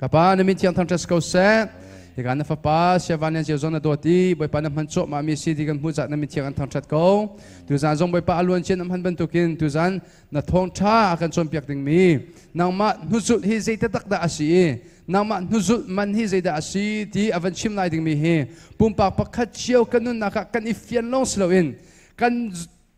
Kapa na min thiang thangṭhat ko seh. Hika na fapa Siavan Lian Ceu zong na dawt i Bawipa na hman cuahmah mi si ti kan hmuh caah na min thiang an thangṭhat ko. Tuzan zong Bawipa a luan chin an hman bantukin tuzan na thawngṭha a kan cawnpiak dingmi nangmah hnuzulh hi zei taktak dah a si i nangmah hnuzulh man hi zeidah a si ti a van chim lai dingmi hi pumpak pakhat cio kan nunnak ah kan i fian lawng si loin kan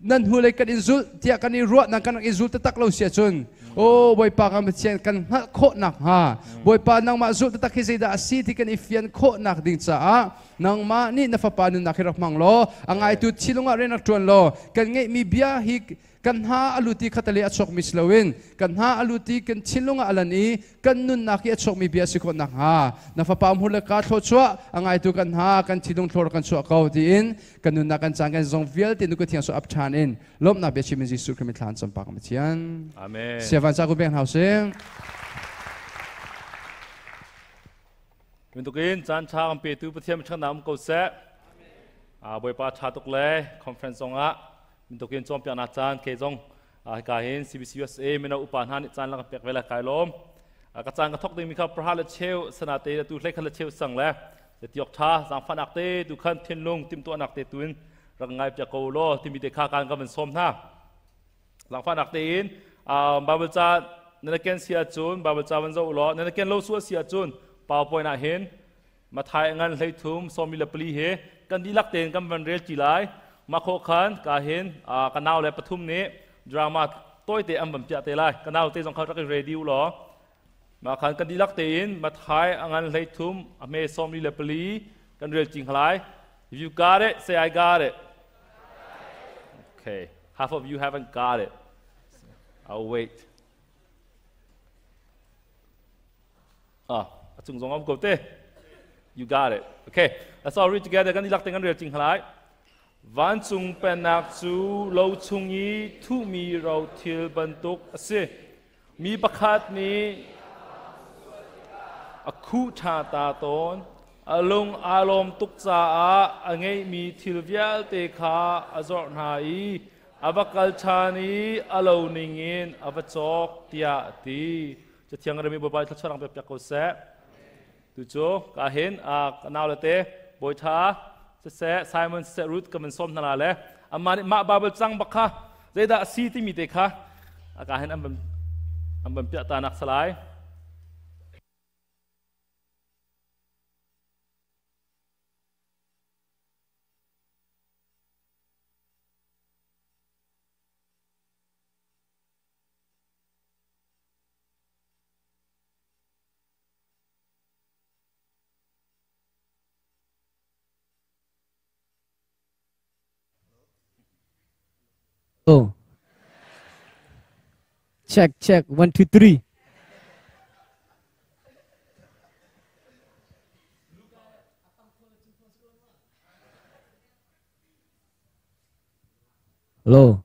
nan hnulei kan in zulh tiah kan i ruah nan kan rak i zul taktak lo si ahcun o Bawipa kan Pathian kan hngalh khawh nakhnga Bawipa nangmah zulh taktak hi zeidah a si ti kan i fian khawh nak ding caah nangmah nih na fapa nunnak hi rak hmang law a ngaitu thilung ah rian rak ṭuan law kan ngeihmi bia hi kan hna a lut i khatale a chuakmi si loin kan hna a lut i kan thinlung ah a lan i kan nunnak i a chuakmi bia si khawh nakhnga na fapa hmur le ka thluachuah a ngaitu kan hna kan thinlung thlor kan chuah ko tiin kan nunnak kan caan kan zong vialte nu ka thiang so ap ṭhan in lawmhnak bia chim in Jesuh Christ thlan campak Pathian. Amen. Siavan ca ku beng hau sing. Mintukin caan ṭha kan petu Pathian ṭhatnak um ko seh. Bawipa ṭha tuk le conference zongah mintukin cawnpiaknak caan ke zong hika hin CBC USA mino upa hna nih caan lang pek ve le kai lawm. Ka caan ka thok dingmi kha praha le cheu sana te tu hlei khat le cheu sang le tiok ṭha zaangfahnak te tu khan thinlung timhtuahnak te tuin rak ngai piak ko law timi te kha kan ka van sawm hna. Zaangfahnak tein Bible ca nan ken si ahcun Bible ca van zoh law nan ken lo su a si ahcun PowerPoint ah hin Mathai ngan 13 24 he kan dihlak tein kan van rel ti lai. Mah khawh khan ka hin ka nau le pathum nih drama tawite an van piah te lai. Ka nau te zong kha rak i ready u law. Mah khan kan dihlak tein Mathai a ngan 13 a hme 44 kan rel cing lai. If you got it, say I got it. Okay. Half of you haven't got it. I'll wait. Ah, a cung zong am ko te. You got it. Okay, let's all read together. Kan ilak tengan rel ching halai. Vancung pennak cu lo chung i thuhmi rothil bantuk a si. Mi pakhat nih a khuh ṭha ta tawn. A lung aa lawm tuk caah a ngeihmi thil vialte kha a zorh hna i a va kal ṭhan i a lo ningin a va cawk tiah a ti. Cathiang rami Bawipa thluachuah pek piak ko seh. Tucu ka hin ka nau le te Bawi Ṭha siseh Simon siseh Ruth ka van sawm hna la le amah nih mah Bible cang bak kha zeidah a si timi te kha ka hin an van piah ta nak salai. Oh. Check, check. 1, 2, 3. Hello.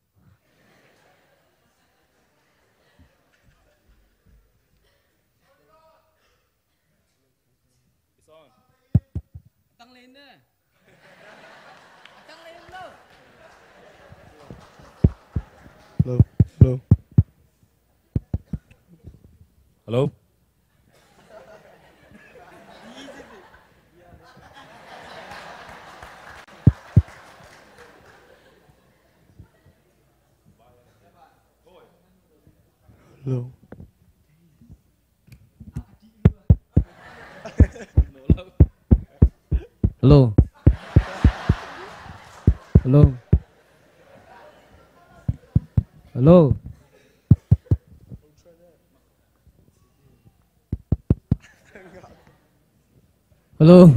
Hello. Hello. Hello. Hello. Hello. Hello. Hello.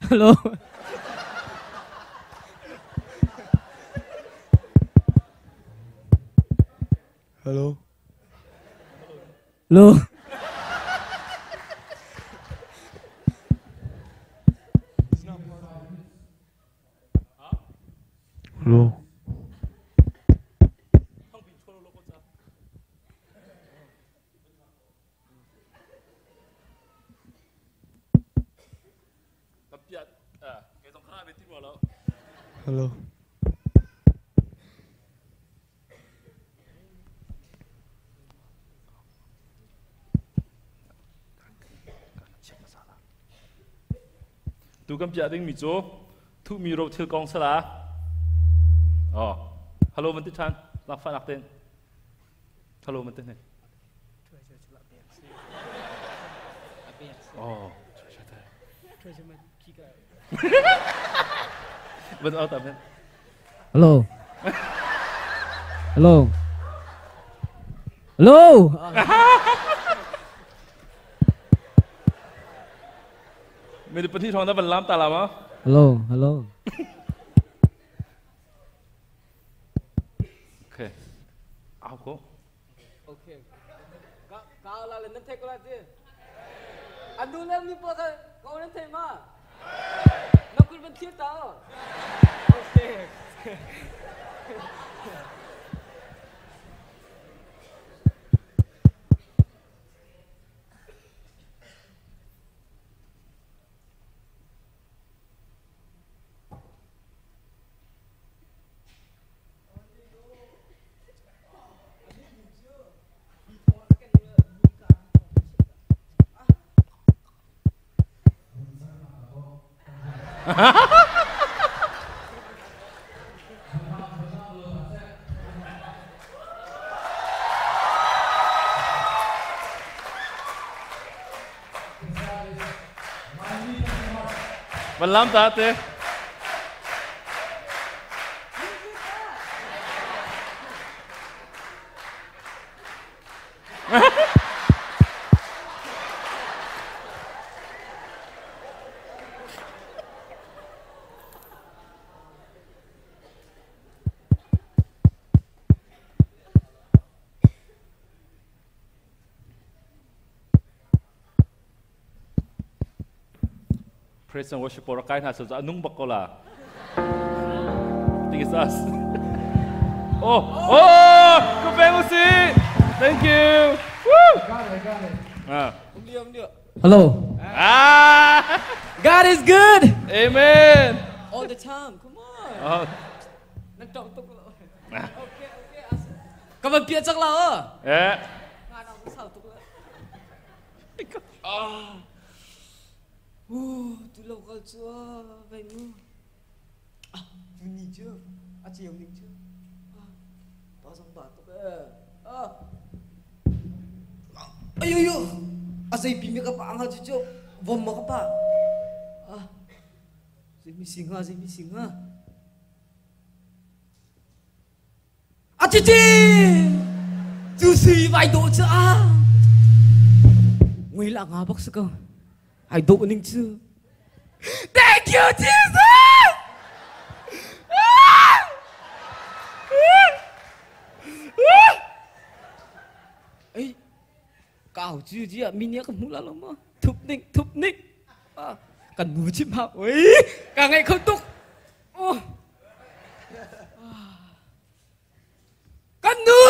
Hello. Hello. Hello. Hello. Hello. Hello. Tu kan piah dingmi cu thuhmi rothil kong sala. Oh, hello van ti ṭhan. Lakfahnak tein. Hello van ti hnik. Oh, Van out ta Hello. Hello. Hello. Mi pahnih thong na van lam ta la ma? Hello, hello. Okay. Au ko. Okay. Ka ka la le nan thei ko la ti. Anu le mi po ka ko nan thei ma. Na kul ban thir ta. Okay. Van lam ta te. Praise and worship por kai hna so nung bak ko la. I think it's us. Oh, oh, ku usi. Thank you. Woo. Got it, got it. Ah. Hello. Ah. God is good. Amen. All the time. Come on. Oh. Nan tong tuk lo. Okay, okay. Ka van pia chak la o. Eh. Nga na sau tuk la. Ah. Uh, tu lo kal chu vai mu. Ah, tu ni chu. A chiu ning chu. Ah. Pa song ba tuk eh. Ah. Ayo yo. A sei pi mi ka pa anga chu chu. Vom ma ka pa. Ah. Zei mi singa, zei mi singa. A chi chi. Chu si vai do chu a. Ngui la nga bak su ko. Ai do ning chu. Thank you Jesus. Ấy, cao chứ chứ ạ, mình nhớ cái mũ là lắm mà. Thục ních, thục ních. À, cần mũ chim hạc, ôi, càng ngày không tục. Ô. Cần nu.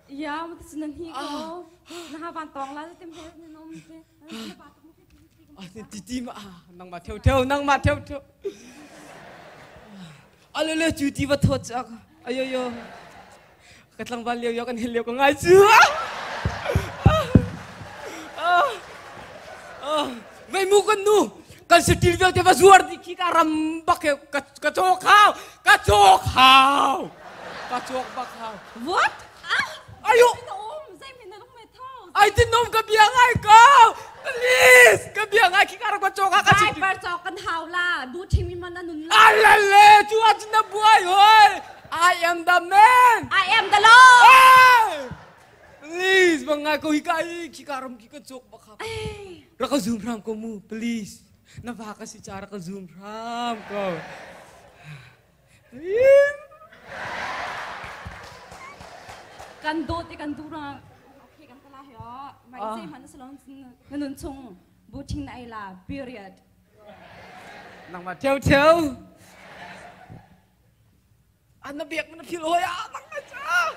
Ya, mo ti nan hi ko. Na ha van tong la tim he ni nom te. À, tí tí mà, nang mà theo theo, nang mà theo theo. À, lê lê chú tí vào thốt chắc. Ayo yo. Cái thằng ba liêu yo kan liêu có ngay chưa? Vậy mu kan nu kan setil vial te va zuar di ki ka ram bak ke ka chok hao ka chok hao ka chok bak hao. What? Ah, Ayo. Nom, zai min na lung me thau. Ai tin nom ka biang ai ko. Please ka biang ai ki ka ram ka chok ha ka Ai chi. par chok kan hao la, bu thing min man na nun la. Alale chu a chin na buai hoi. I am the man. I am the Lord. Hey! Please bangai ko hikai ki ka ram ki ka chok bak hao. Raka zoom ram ko mu please. Na baka si cara ka zoom ram ko. Please. Kan do te kan du ra. Okay kan tala he. Mai zai man sa long na nun chung bu thing na ai la period. Nang ma theo theo. Anh nó việc nó phiêu hôi á, nang ma cha.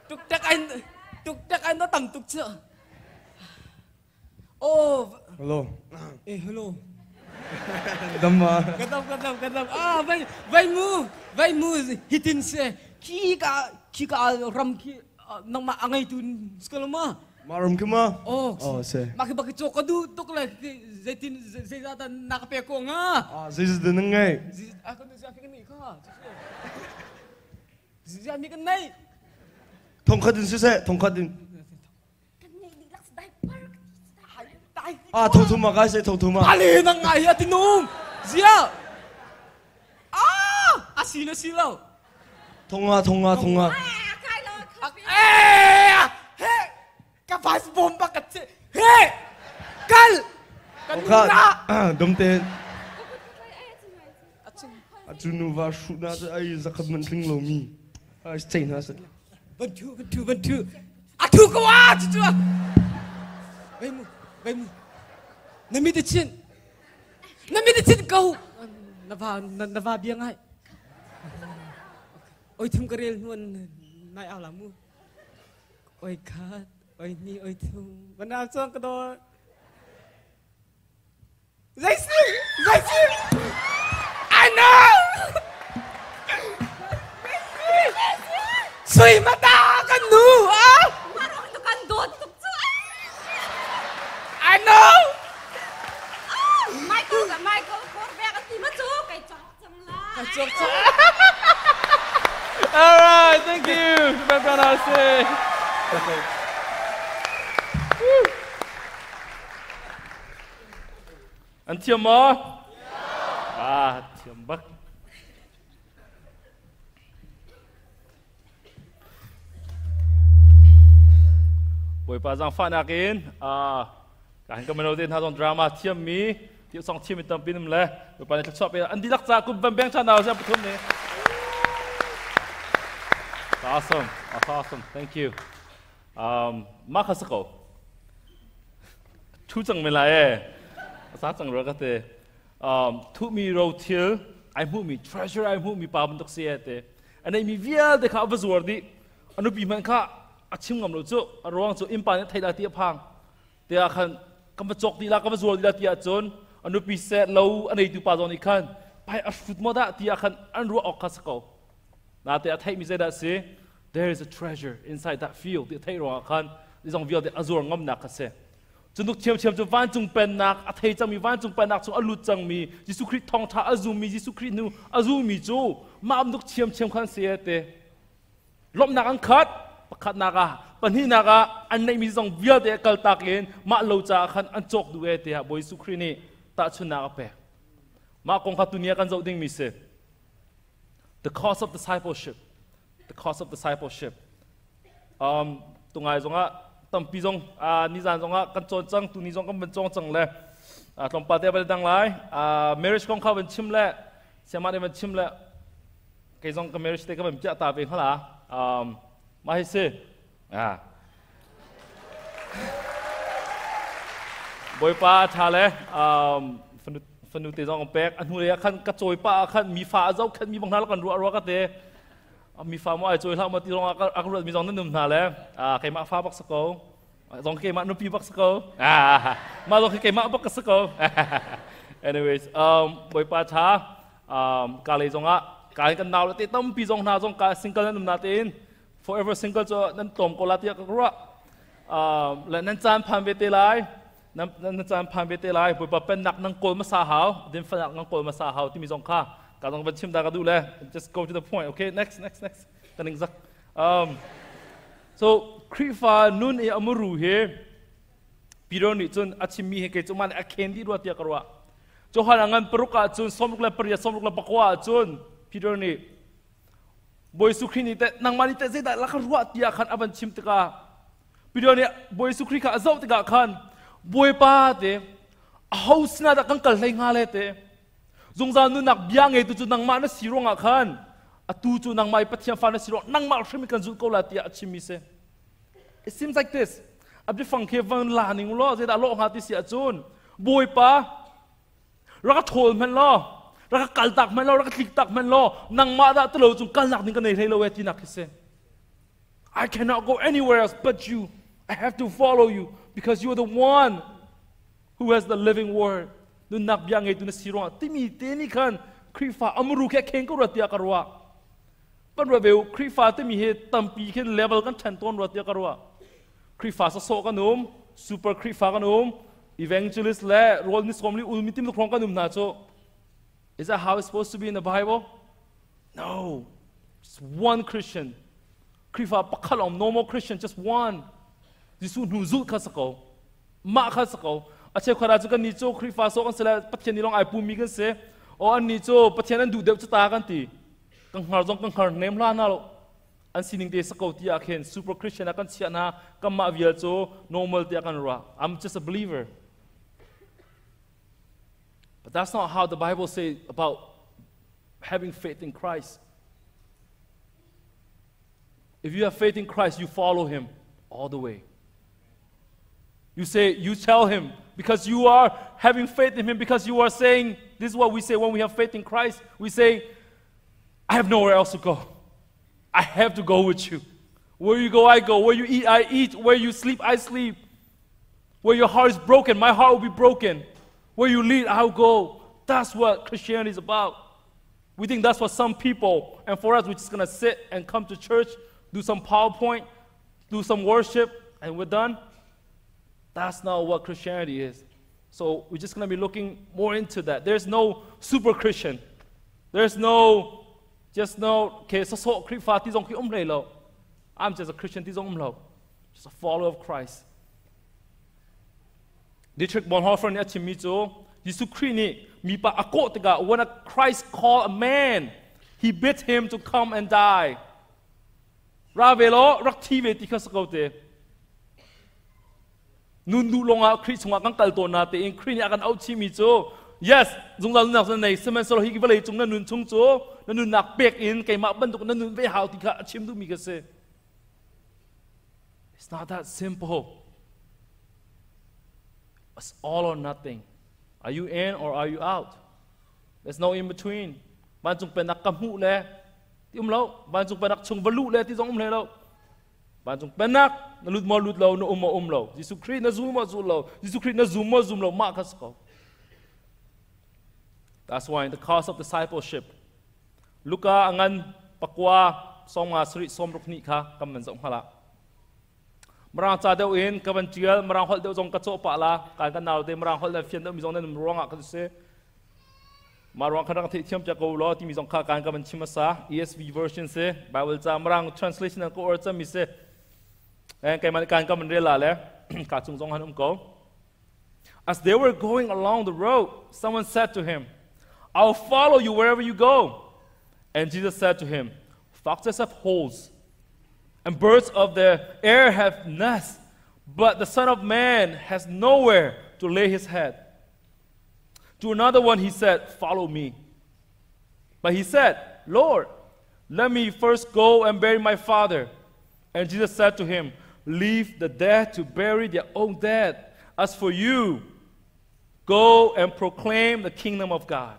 Tuk tak anh, tuk tak anh nó tầm tuk chưa. Oh, Hello. eh hello. Dama. Katam katam katam. Ah, vai vai mu, vai mu hitin se. Ki ka ki ka ram ki nang ma angai tun sekolah ma. Mah ram khi ma? Oh. Oh, se. Mah khi bak cawk ka duh tuk le zeitin zeizah dah na ka pek ko hnga? Ah, zeizah dah na ngeih? Ah, kan zeizah kan ngeih kha. Zeizah mi kan neih? Thongkhat in siseh, thongkhat in. Kan ngeih dih lak dai par Ah, thongthum ah kai seh, thongthum ah. Ale nang ngai hi atinung. Zia. Ah, asi na si lo. Thonga, thonga, thonga. Kai lo. Eh, he, ka vice bomb bak ka che. He, kal. Kan na. Domte. Atu nu va hruh na cu ai zakhat man tling lo mi. Ai chei hna seh. Van thu, van thu, van thu. A thu ko a cu cu. Vai mu, vai mu. Na mi te chin. Na mi te chin ko. Na va na va bia ngai. Oi thum ka rel hnuan nai au la mu. Oi khat, oi ni, oi thum. Van au chuang ka dor. Zeisi! Zeisi! I know! Sui mata kan nu ah! Marong tu kan dawt tuk cu. I know! Michael ka Michael Korbek a ti ma cu kai cawk cang la. Kai cawk cang. All right, thank you. Okay. An thiam maw? Ah, thiam bak. Bawipa zaangfahnak in ka han ka mino te hna zong drama thiam mi ti song thiam mi tampi nim le Bawipa nih thluachuah pe an dihlak ca kum van beng than hna usih pathum ni. Awesome. That's awesome. Thank you. Mah kha si ko. Thu cang men lai e. A sa cang rua ka te. Thuhmi rothil ai hmuhmi treasure ai hmuhmi pa bantuk si e te. A neihmi vialte kha a va zuar dih. A nupi hmanh kha a chim ngam lo cu. A ruang cu innpa nih thei la ti a phang. Te ah khan kan va cawk dih la, kan va zuar dih la ti ahcun a nupi seh lo a neitu pa zong nih khan pai a hrut maw dah ti ah khan an ruah awk kha si ko. Nate a theihmi zeidah a si? There is a treasure inside that field ti a theih ruangah khan zong vialte a zuar ngamnak kha si. Cunuk thiamthiam cu vancung pennak a thei cangmi vancung pennak chung a lut cangmi Jesuh Khrih thawngṭha a zummi Jesuh Khrih hnu a zummi cu mah bantuk thiamthiam khan si te. Lawmhnak an khat pakhatnak ah pahnihnak ah an neihmi zong vialte kaltak in mah lo caah khan an cawk duh e tiah Bawi Jesuh Khrih nih tahchunhnak a pek. Mah kong kha tuni ah kan zoh dingmi si. The cost of discipleship. The cost of discipleship. Tungai zongah tampi zong nizan zongah kan cawn cang tuni zong kan van cawng cang le tlawmpal te van dang lai marriage kong kha van chim le siamah nih van chim le kei zong ka marriage te ka van piah ta ve hnga mah hi si Bawipa a ṭha le fanu te zong pek a hnu lei ah khan ka cawi pah ah khan mi fa a zohkhenh mi bang hna kan ruah ruah ka te mi fa maw ai cawi hlah maw ti zong ah ka ruat mi zong nan um hna le keimah fa bak si ko zong keimah nupi bak si ko mah zong khi keimah bak ka si ko anyways Bawipa ṭha ka lei zong ah ka kan nau le te tampi zong hna zong ka single nan um na tein forever single cu nan tlawm ko la tiah ka ruah le nan caan phan ve te lai nan caan phan ve te lai Bawipa pennak nan kawl hmasa hau dinfelnak nan kawl hmasa hau timi zong kha ka zong van chim ta ka duh le just go to the point okay next next next ka ning zak so Khrihfa nun i amuru hi Peter nih cun a chimmi hi kei cu mah nih a khen dih rua tiah ka ruah Johan a ngan paruk ah cun 68 69 ah cun Peter nih Bawi Jesuh Khrih nih teh nangmah nih teh zeidah la ka ruah tiah khan a van chim tikah Peter nih Bawi Jesuh Khrih kha a zoh tikah khan Bawipa te aho sinah dah kan kal hlei hnga le te zungzal nunnak bia ngeitu cu nangmah na si ruangah khan atu cu nangmah i Pathian fa na si ruang nangmah hrim in kan zulh ko la tiah a chimmi si It seems like this a biafang khi van la ning law zeidah lawh hnga ti si ahcun Bawipa rak ka ṭhawl hmanh law rak ka kaltak hmanh law rak ka tliktak hmanh law nangmah dah tilo cung kalnak ding ka nei hlei lo e tinak khi si I cannot go anywhere else but you I have to follow you because you are the one who has the living word nunnak bia ngeitu na si ruangah timi te nih khan Khrihfa amuru khe kheng ko rua tiah ka ruah kan ruah ve u Khrihfa timi hi tampi khin level kan ṭhen tawn rua tiah ka ruah. Khrihfa sawsawh kan um, super Khrihfa kan um, evangelist le rawl ni sawm li ulmi tim hrong kan um hna cu. Is that how it's supposed to be in the Bible? No. Just one Christian. Khrihfa pakhat lawng, normal Christian, just one. Jesuh hnu zulh kha si ko. Mah kha si ko. A cheukhat ah cu kan nih cu Khrihfa sawh kan si le Pathian nih lawng ai pummi kan si. O an nih cu Pathian an duh deuh cu ta kan ti. Kan hngar zong kan hngar nem hlah na lo. An sining te si ko ti ah khin super Christian ah kan chiah hna. Kanmah vial cu normal tiah kan ruah. I'm just a believer. But that's not how the Bible says about having faith in Christ. If you have faith in Christ, you follow him all the way. You say, you tell him, because you are having faith in him, because you are saying, this is what we say when we have faith in Christ. We say, I have nowhere else to go. I have to go with you. Where you go, I go. Where you eat, I eat. Where you sleep, I sleep. Where your heart is broken, my heart will be broken. Where you lead, I'll go. That's what Christianity is about. We think that's what some people, and for us, we're just gonna sit and come to church, do some PowerPoint, do some worship, and we're done. That's not what Christianity is. So we're just gonna be looking more into that. There's no super Christian. There's no, just no, okay, so so Khrihfa ti zong khi um hlei lo. I'm just a Christian ti zong um lo. Just a follower of Christ. Dietrich Bonhoeffer nih a chimmi cu Jesuh Khrih nih mipa a kawh tikah when a Christ call a man, he bid him to come and die. Ra ve law rak thi ve ti kha si ko te. Nun duh lawngah Khrih chungah kan kal tawn na tein Khrih nih a kan auh chihmi cu yes zungzal nunnak cu na nei sihmanhsehlaw hi vawlei cung na nun chung cu na nunnak pek in keimah bantuk na nun ve hau ti kha a chim duhmi ka si. It's not that simple. It's all or nothing. Are you in or are you out? There's no in between. Vancung pennak ka hmuh le ti um lo. Vancung pennak chung va luh le ti zong um hlei lo. Vancung pennak na lut maw lut lo, na um maw um lo. Jesuh Khrih na zul maw zul lo. Jesuh Khrih na zum maw zum lo. Mah kha si ko. That's why in the cost of discipleship, Luka a ngan pakua sawmnga sarih sawmruk hnih kha kan van zoh hnga la. Mirang ca deuh in ka van ṭial, Mirang holh deuh zong ka cawh pah la, kan kan nau te Mirang holh le fian deuh mi zong nan um ruangah kan si. Mah ruang kha rak theihthiam piak ko law timi zong kha kan ka van chim hmasa. ESV version si, Bible ca Mirang translation an ka or cami si. Eh, keimah kan ka van rel la le ka chung zong han um ko. As they were going along the road, someone said to him, I'll follow you wherever you go. And Jesus said to him, Foxes have holes, and birds of the air have nests, but the Son of Man has nowhere to lay his head. To another one he said, Follow me. But he said, Lord, let me first go and bury my father. And Jesus said to him, Leave the dead to bury their own dead. As for you, go and proclaim the kingdom of God.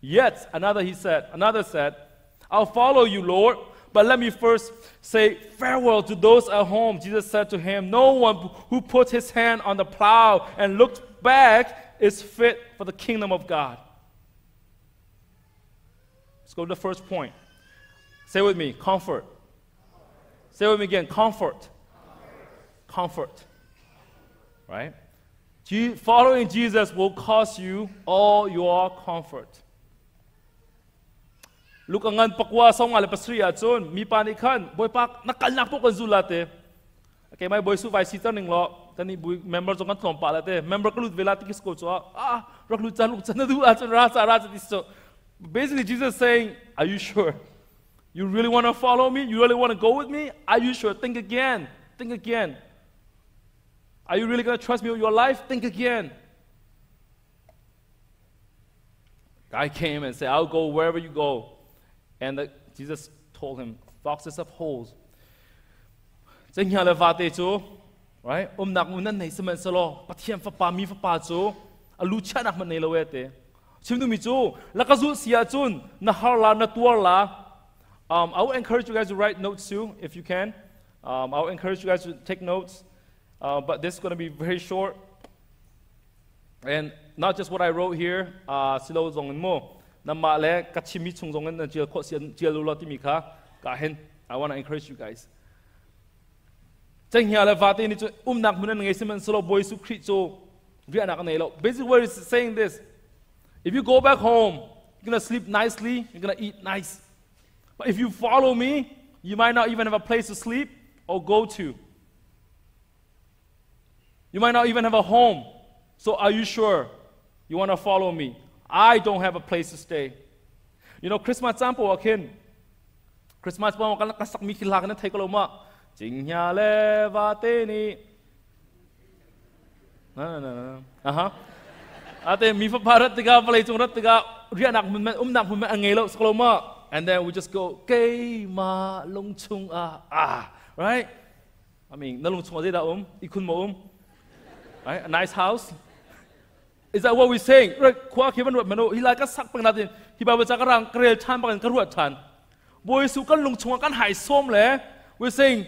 Yet another he said, another said, I'll follow you, Lord, but let me first say farewell to those at home. Jesus said to him, No one who puts his hand on the plow and looks back is fit for the kingdom of God. Let's go to the first point. Say with me, comfort. Say with me again, comfort. Comfort. Right? Following Jesus will cost you all your comfort. Luka ngan pakua song le pasri ah cun mipa nih khan bawipa na kalnak poh kan zul la te okay mai boi su vai si tar ning lo kan ni bui member zong kan tlawm pa la te member ka lut ve la ti kis ko chu ah rak lut chan lut chan na du ah cun ra cha ra cha ti so basically Jesus saying are you sure you really want to follow me you really want to go with me are you sure think again think again are you really going to trust me with your life think again Guy came and said, I'll go wherever you go. And the, Jesus told him, Foxes have holes. Cenghngia le vate cu, right? Umnak mun nan nei sihmanhsehlaw Pathian fapa mi fapa cu a lu chiahnak hmanh nei lo e te. Chim duhmi cu laka zulh si ahcun na har la na tuar la. I would encourage you guys to write notes too if you can. I would encourage you guys to take notes, but this is going to be very short. And not just what I wrote here, silo zong in mu, namah le ka chimmi chung zong in na tial khawh sian tial u law timi kha ka hin I want to encourage you guys. Cenghngia le vate nih cun umnak hmun an ngei sihmanhsehlaw Bawi Jesuh Khrih cu riahnak a nei lo. Basically, what is saying this? If you go back home, you're gonna sleep nicely, you're gonna eat nice. But if you follow me, you might not even have a place to sleep or go to. You might not even have a home. So are you sure you want to follow me? I don't have a place to stay. You know, Christmas caan paoh ah khin Christmas paoh kan kan sakmi khi hla kan thei ko lo ma cinghngia le vate nih na na na aha ate mi fapa rat tikah vawlei cung rat tikah riahnak hmun man umnak hmun man an ngei lo sak lo ma and then we just go keimah lung chung ah ah right I mean na lung chung ah zeidah um ikhun ma um right a nice house Is that what we saying? Right, khua khi van ruat mano hi lai ka sak pang natin hi Bible ca ka rang ka rel than bang ka ruat than. Bawi Jesuh kan lung chungah kan hai som le we're saying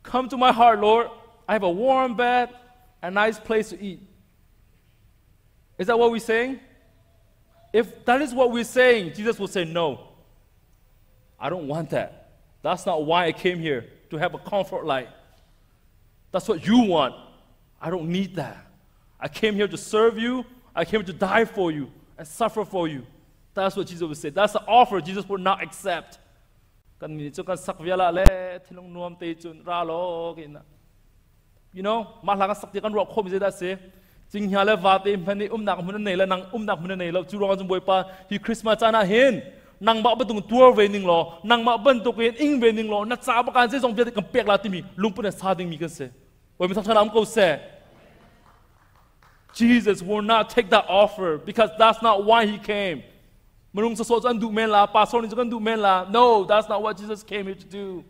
come to my heart Lord I have a warm bed a nice place to eat. Is that what we're saying? If that is what we're saying, Jesus will say no. I don't want that. That's not why I came here to have a comfort life. That's what you want. I don't need that. I came here to serve you. I came to die for you and suffer for you. That's what Jesus would say. That's the offer Jesus would not accept. Kan mi cu kan sak viala le thilung nuam te cun ra lo kin you know mah hla kan sak ti kan ruah khom zeidah si cinghngia le vate hman i umnak hmun an nei le nang umnak hmun an nei lo cu ruang cun bawipa hi Christmas caan ah hin nangmah bantuk tuar ve ning law nangmah bantuk in ing ve ning law na ca bakan zeizong vialte kan pek la timi lungput in sa dingmi kan si Bawipa thangṭhat um ko seh. Jesus will not take that offer because that's not why he came. Minung sawsawh cu an duh men la, pastor nih cu kan duh men la. No, that's not what Jesus came here to do.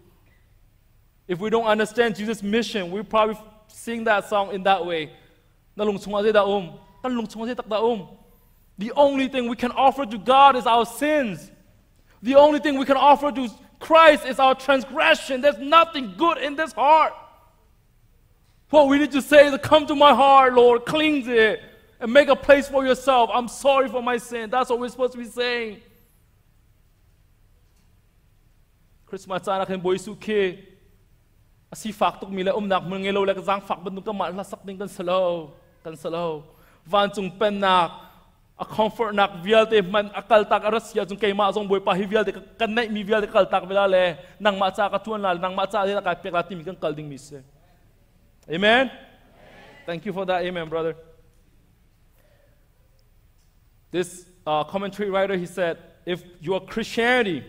If we don't understand Jesus' mission, we probably sing that song in that way. Na lung chungah zeidah um? Kan lung chungah zei tak dah um? The only thing we can offer to God is our sins. The only thing we can offer to Christ is our transgression. There's nothing good in this heart. What we need to say is, Come to my heart, Lord, cleanse it, and make a place for yourself. I'm sorry for my sin. That's what we're supposed to be saying. Christmas caan ah khin Bawi Jesuh khi a sifak tukmi le umnak hmun ngei lo le ka zaangfak bantuk ka mah hla sak ding kan si lo kan si lo vancung pennak a comfort nak vialte hman a kaltak a rat si ahcun keimah zong Bawipa hi vialte kan neihmi vialte kaltak ve la le nangmah ca ka tuan la nangmah ca le kai pek la timi kan kal dingmi si. Amen. Thank you for that. Amen, brother. This commentary writer, he said, if your Christianity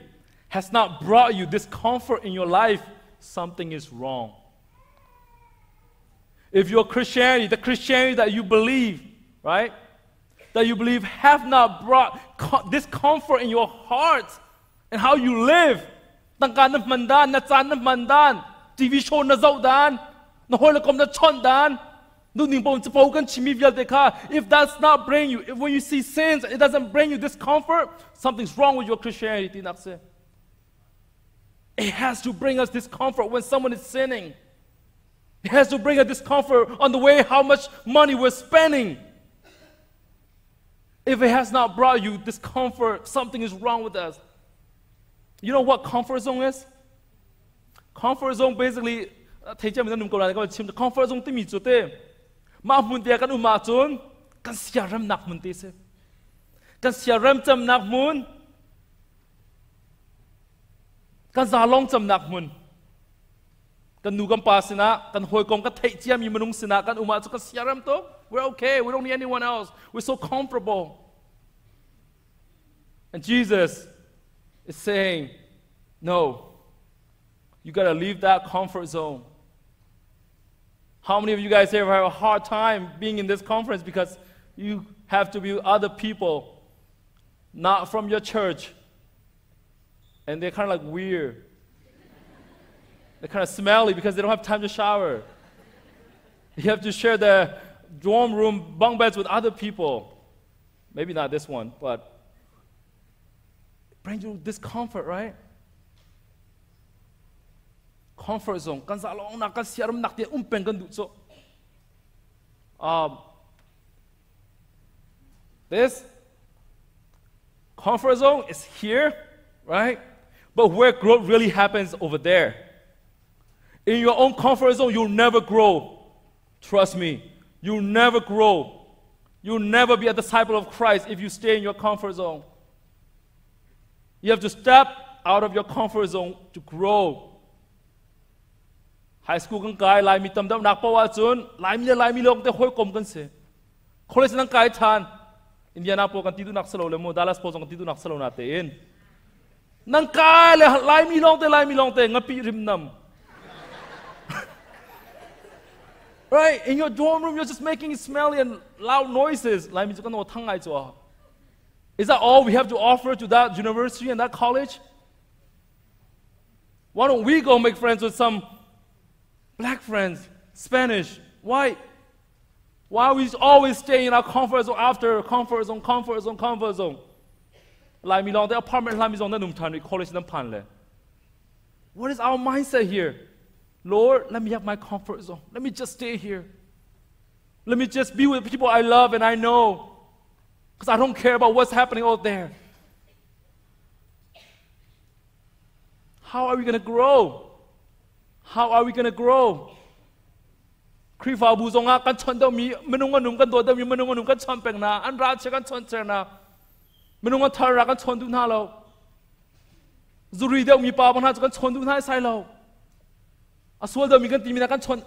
has not brought you this comfort in your life, something is wrong. If your Christianity, the Christianity that you believe, right, that you believe have not brought this comfort in your heart and how you live, tangka na hman dan, na caan na hman dan, TV show na zoh dan, na hawikom na chawnh dan, nuning pom capo kan chimi vialte kha, if that's not bring you, if when you see sins, it doesn't bring you discomfort, something's wrong with your Christianity, nak si. It has to bring us discomfort when someone is sinning. It has to bring a discomfort on the way how much money we're spending. If it has not brought you discomfort, something is wrong with us. You know what comfort zone is? Comfort zone basically thei cia mi nan um ko lai ka chim comfort zone timi cu te mah hmun te kan um ahcun kan siaremnak hmun te si kan siarem camnak hmun kan zalong camnak hmun kan nu kan pa sinah kan hawikom kan theih ciami minung sinah kan um ahcun kan siarem tuk we're okay we don't need anyone else we're so comfortable and Jesus is saying no you got to leave that comfort zone how many of you guys here have a hard time being in this conference because you have to be with other people not from your church and they're kind of like weird. They're kind of smelly because they don't have time to shower. You have to share the dorm room bunk beds with other people. Maybe not this one, but it brings you discomfort, right? Comfort zone. Kan sa long nak kan siaram nak tie um peng kan du so. This comfort zone is here, right? But where growth really happens over there. In your own comfort zone, you'll never grow. Trust me, you'll never grow. You'll never be a disciple of Christ if you stay in your comfort zone. You have to step out of your comfort zone to grow. High school kan kai Laimi tam deuh nak paoh ahcun Laimi le Laimi lawng te hawikom kan si. College nan kai ṭhan. Indiana pawl kan ti duhnak si lo le mu Dallas pawl zong kan ti duhnak si lo na tein. Nan kai le Laimi lawng te Laimi lawng te ngapi rim nam. Right? In your dorm room, you're just making smelly and loud noises. Laimi cu kan aw thang ngai cu. Is that all we have to offer to that university and that college? Why don't we go make friends with some black friends, Spanish, white? Why we always stay in our comfort zone after comfort zone, comfort zone, comfort zone? Laimi lawng te apartment Laimi zong nan um ṭhan rih, college nan phan le. What is our mindset here? Lord, let me have my comfort zone. Let me just stay here. Let me just be with people I love and I know. Because I don't care about what's happening out there. How are we going to grow? How are we going to grow? Khrihfabu zongah kan chawnh deuhmi minung an um kan dawt deuhmi minung an um kan chawnh peng hna an ra chia kan chawnh cer hna minung an thar ra kan chawn duh hna lo zuri deuhmi pa bang hna cu kan chawn duh hna sai lo a sual deuhmi kan timi na kan chawn.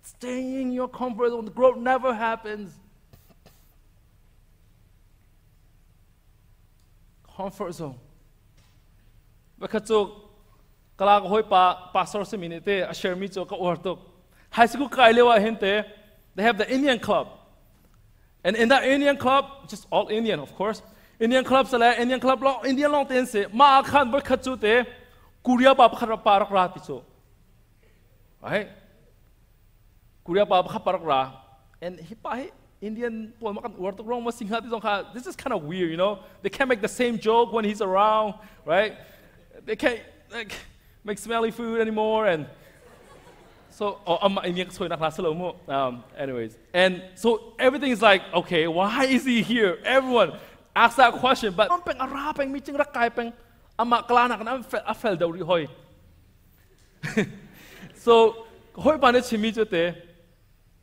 Staying in your comfort zone, the growth never happens. Comfort zone. Bakhat cu kala ka hawi pa pastor simi nih te a share mi cu ka uar tuk. High school kai lio ah hin te they have the Indian club, and in that Indian club, just all Indian, of course, Indian club sale Indian club long Indian long ten se ma khan bakhat cu te Korea pa pakhat pa rak ra ti cu, right? Korea pa pakhat pa rak ra, and hi pa hi Indian pawl ma kan uar tuk rong ma singha ti zong kha. This is kind of weird. They can't make the same joke when he's around, right? They can't, like, make smelly food anymore. And so, oh, Indian soi nak la mu. Anyways, and so everything is like, okay, why is he here? Everyone asks that question, but peng ara peng mi ching rak kai peng ama klana kan a fel deuh ri hoi. So hoi pa ne chimi chu te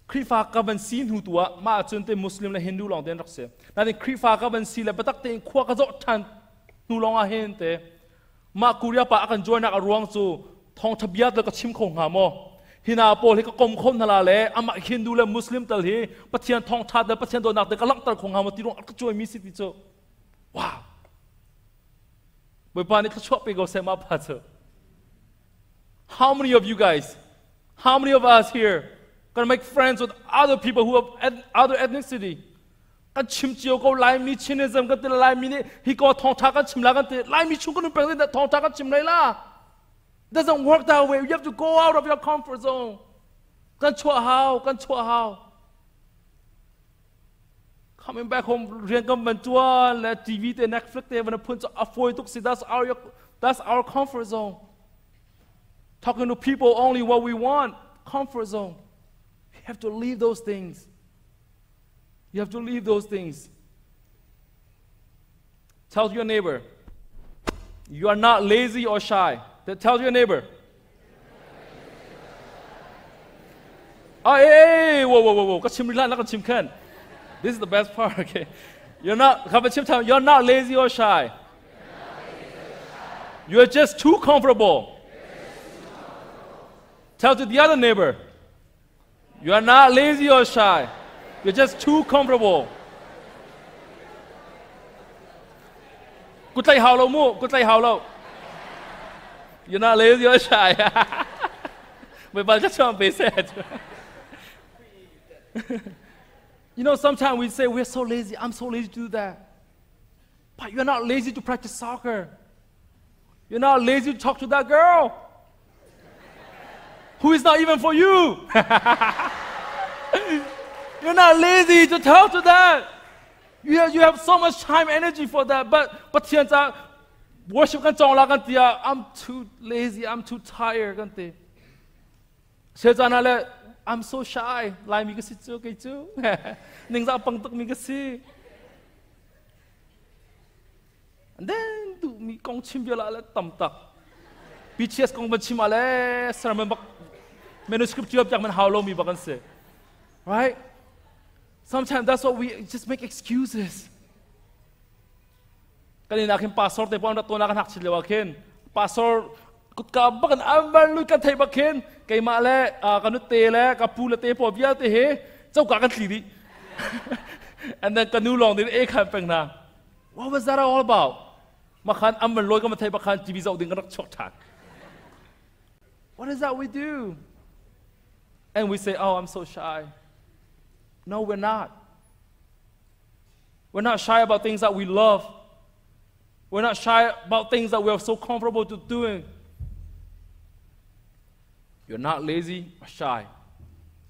Khrihfa ka van si hnu tu ah mah cun te Muslim le Hindu lawng te an rak si. Nain Khrihfa ka van si le biatak tein khua ka zoh ṭhan hnu lawng ah hin te mah Korea pa a kan join nak a ruang cu thawngṭha bia tal ka chim kho hnga maw? Hina pawl hi ka kom kho hna la le amah Hindu le Muslim tal hi Pathian thawngṭha tal Pathian dawtnak te ka langhter kho hnga maw ti ruang a ka cuai mi si ti cu. Wow! Bawipa nih thluachuah pe ko seh mah pa cu. How many of you guys, how many of us here gonna make friends with other people who have other ethnicity? Kan chim cio ko Laimi Chinism kan ti Laimi nih hi ko thawngtha kan chim la kan ti Laimi chung kan peng nih thawngtha kan chim lai la. Doesn't work that way. You have to go out of your comfort zone. Kan chuah hau, kan chuah hau. Coming back home rian kan van tuan le TV te Netflix te van phun cu a fawi tuk si. That's our comfort zone. Talking to people only what we want, comfort zone. You have to leave those things. You have to leave those things. Tell your neighbor, you are not lazy or shy. Tell your neighbor. Oh, hey, hey, whoa, whoa, whoa, whoa. This is the best part, okay? You're not, you're not lazy or shy. You're just too comfortable. Tell to the other neighbor, you are not lazy or shy. You're just too comfortable. Kutlai hau lo mu, kutlai hau lo. You're not lazy or shy. Mày chắc chọn về Sometimes we say we're so lazy. I'm so lazy to do that. But you're not lazy to practice soccer. You're not lazy to talk to that girl who is not even for you. You're not lazy to talk to that. You have so much time, energy for that. But Pathian ca worship kan cawng la kan tia, I'm too lazy, I'm too tired kan ti. Sejana le I'm so shy. Lai mi ka si cu kei cu. Ning za pang tuk mi ka si. And then du mi kong chim bia la le tam tak. BTS kong ban chim ale sermon bak. Manuscript tiap jak man how lo mi bakan si. Right? Sometimes that's what we just make excuses. Kan ina khin pastor te pon rat to na kan hak chit lewa khin pastor kutka bakan amban lui kan thei bak khin keimah le ka nu te le ka pu le te po vialte he choka kan tli dih. And then ka nu long din e khan peng na. What was that all about? Makhan amban loi ka ma thei bakhan TV zau ding kan rak chuak than. What is that we do? And we say, oh, I'm so shy. No, we're not. We're not shy about things that we love. We're not shy about things that we are so comfortable to doing. You're not lazy or shy.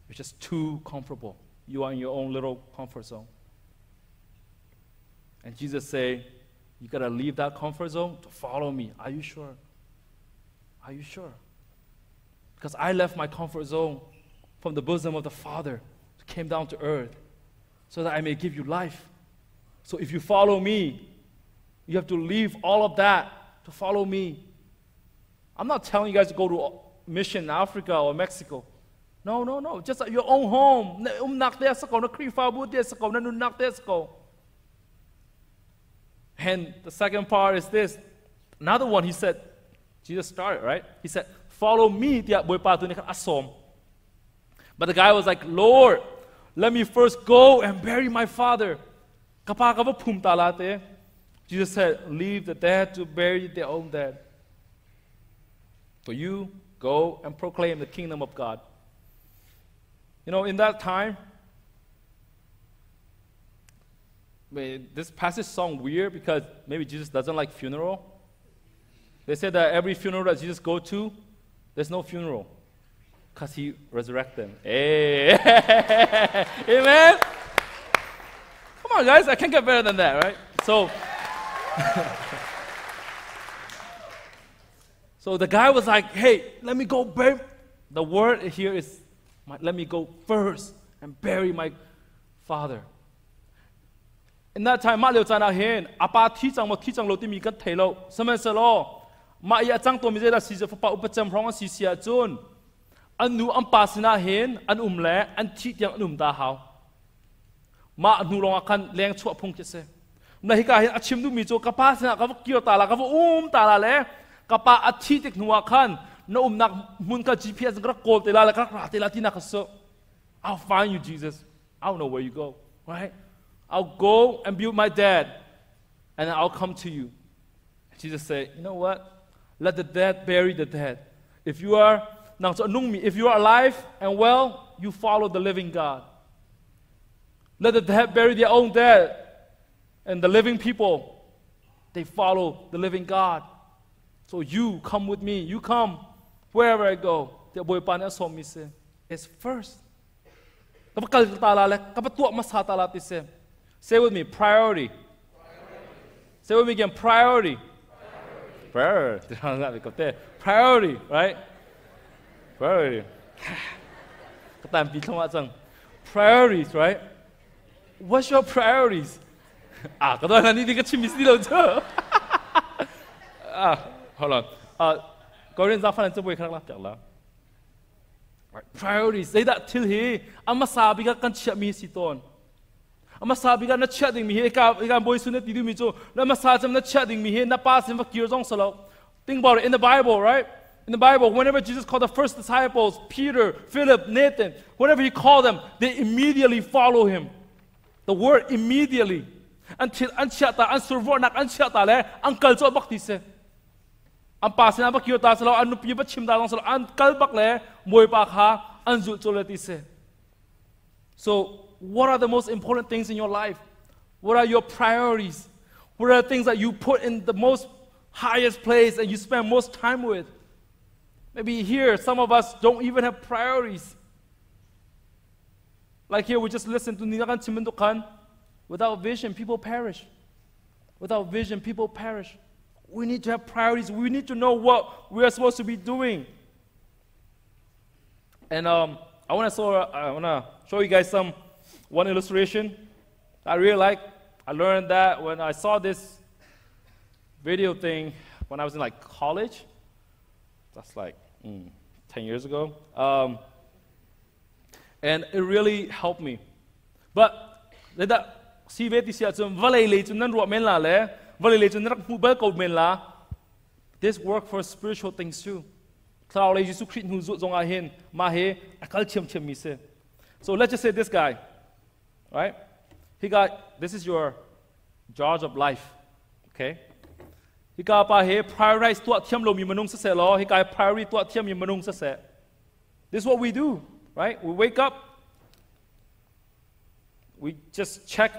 You're just too comfortable. You are in your own little comfort zone. And Jesus say, you got to leave that comfort zone to follow me. Are you sure? Are you sure? Because I left my comfort zone from the bosom of the Father, came down to earth, so that I may give you life. So if you follow me, you have to leave all of that to follow me. I'm not telling you guys to go to mission in Africa or Mexico. No, no, no. Just at your own home. And the second part is this. Another one, he said, Jesus started, right? He said, follow me. But the guy was like, Lord, let me first go and bury my father. Jesus said, leave the dead to bury their own dead. For you, go and proclaim the kingdom of God. You know, in that time, this passage sounds weird because maybe Jesus doesn't like funeral. They said that every funeral that Jesus go to, there's no funeral because he resurrected them. Hey. Amen? Come on, guys, I can't get better than that, right? So, so the guy was like, hey, let me go bury. The word here is, let me go first and bury my father. In that time, ma liu chan hin, apa thi chang mo thi chang lo ti mi kan thei lo, saman se lo, ma ya chang to mi je da si je fa upa cham rong si sia chun, an nu an pa sina hin, an le, an thi tiang an da hao. Ma nu long akan leng chua phung ke se. Na hi ka hin achim du mi cho ka pa sina ka kio ta la ka ta la le, ka pa a thi tik nuwa khan, na nak mun ka GPS ka kol te la la ka ra te la ti na ka so. I'll find you, Jesus. I don't know where you go, right? I'll go and be with my dad, and I'll come to you. Jesus said, you know what? Let the dead bury the dead. If you are if you are alive and well, you follow the living God. Let the dead bury their own dead, and the living people, they follow the living God. So you come with me. You come wherever I go. It's first. Say with me, priority. Say with me again, priority. Priority. Priority, right? Priority. Priorities, right? What's your priorities? Hold on. Priorities. Say that till he. Amasabi ka kan chia mi si ton. Amasabi ka na chia ding mi he ka boy sune ti du mi cho. Na masa cham na chia ding mi he na pa sim va kir jong salo. Think about it in the Bible, right? In the Bible, whenever Jesus called the first disciples, Peter, Philip, Nathan, whenever he called them, they immediately follow him. The word immediately. Until an chia ta an survo nak an chia ta le an kal cho bak ti se. An pa sin ba kir ta salo an nu pi ba chim da long salo an kal bak le moi pa kha an zu cho le ti se. So what are the most important things in your life? What are your priorities? What are the things that you put in the most highest place and you spend most time with? Maybe here, some of us don't even have priorities. Like here, we just listen to Ninakan Chimundukan. Without vision, people perish. Without vision, people perish. We need to have priorities. We need to know what we are supposed to be doing. And I want to show you guys one illustration I really like. I learned that when I saw this video thing when I was in like college. That's like 10 10 years ago. And it really helped me. But zeidah si ve ti si ahcun vawlei lei cun nan ruah men la le vawlei lei cun nan rak hmuh bal ko men la. This work for spiritual things too. Thlarau lei Jesuh Khrih hnu zulh zong ah hin mah hi a kal thiamthiam mi si. So let's just say this guy, right? He got this is your judge of life. Okay? Hika pa he prioritize tuah thiam lomi minung siseh law hika priority tuah thiammi minung siseh. This is what we do, right? We wake up, we just check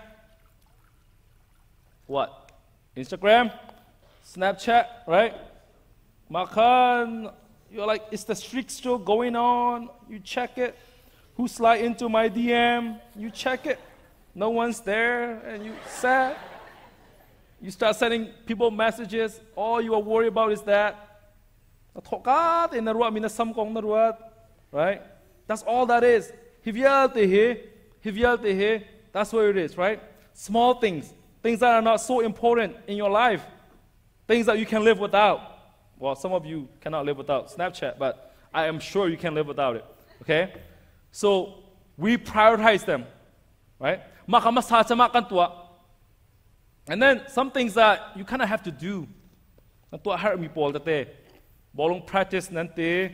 what? Instagram, Snapchat, right? Makan, you're like, is the streak still going on? You check it. Who slide into my DM? You check it. No one's there, and you sad. You start sending people messages. All you are worried about is that. Right? That's all that is. That's what it is, right? Small things, things that are not so important in your life, things that you can live without. Well, some of you cannot live without Snapchat, but I am sure you can live without it. Okay? So we prioritize them, right? And then some things that you kind of have to do. Tuah herhmi pawl tete bawlung practice nan ti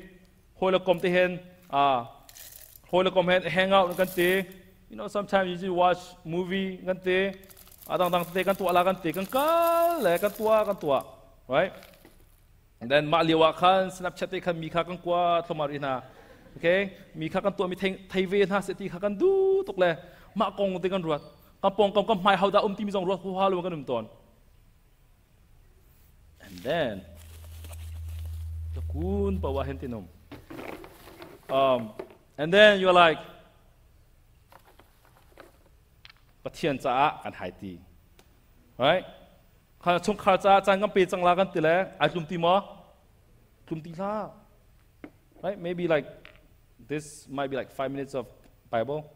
hawi le kom te hen hawi le kom hen hang out kan ti. Sometimes you just watch movie kan ti, adang dang tete kan tuah la kan ti, kan kal le kan tuah kan tuah, right? And then mah lio ah khan Snapchat te khan mi kha kan kua thlomar ina, okay? Mi kha kan tuah mi thei ve hna se ti kha kan du tuk le mah kong te kan ruat, kan pong kam kan hmai hau dah um ti mi zong ruat huha lo kan um tawn. And then kun pawa hen tinum, and then you're like, Pathian caah kan hai ti, right? Kha chungkhar caah caan kan pe cang la kan ti le ai tlum ti maw? Tlum ti hlah, right? Maybe like this might be like 5 minutes of Bible,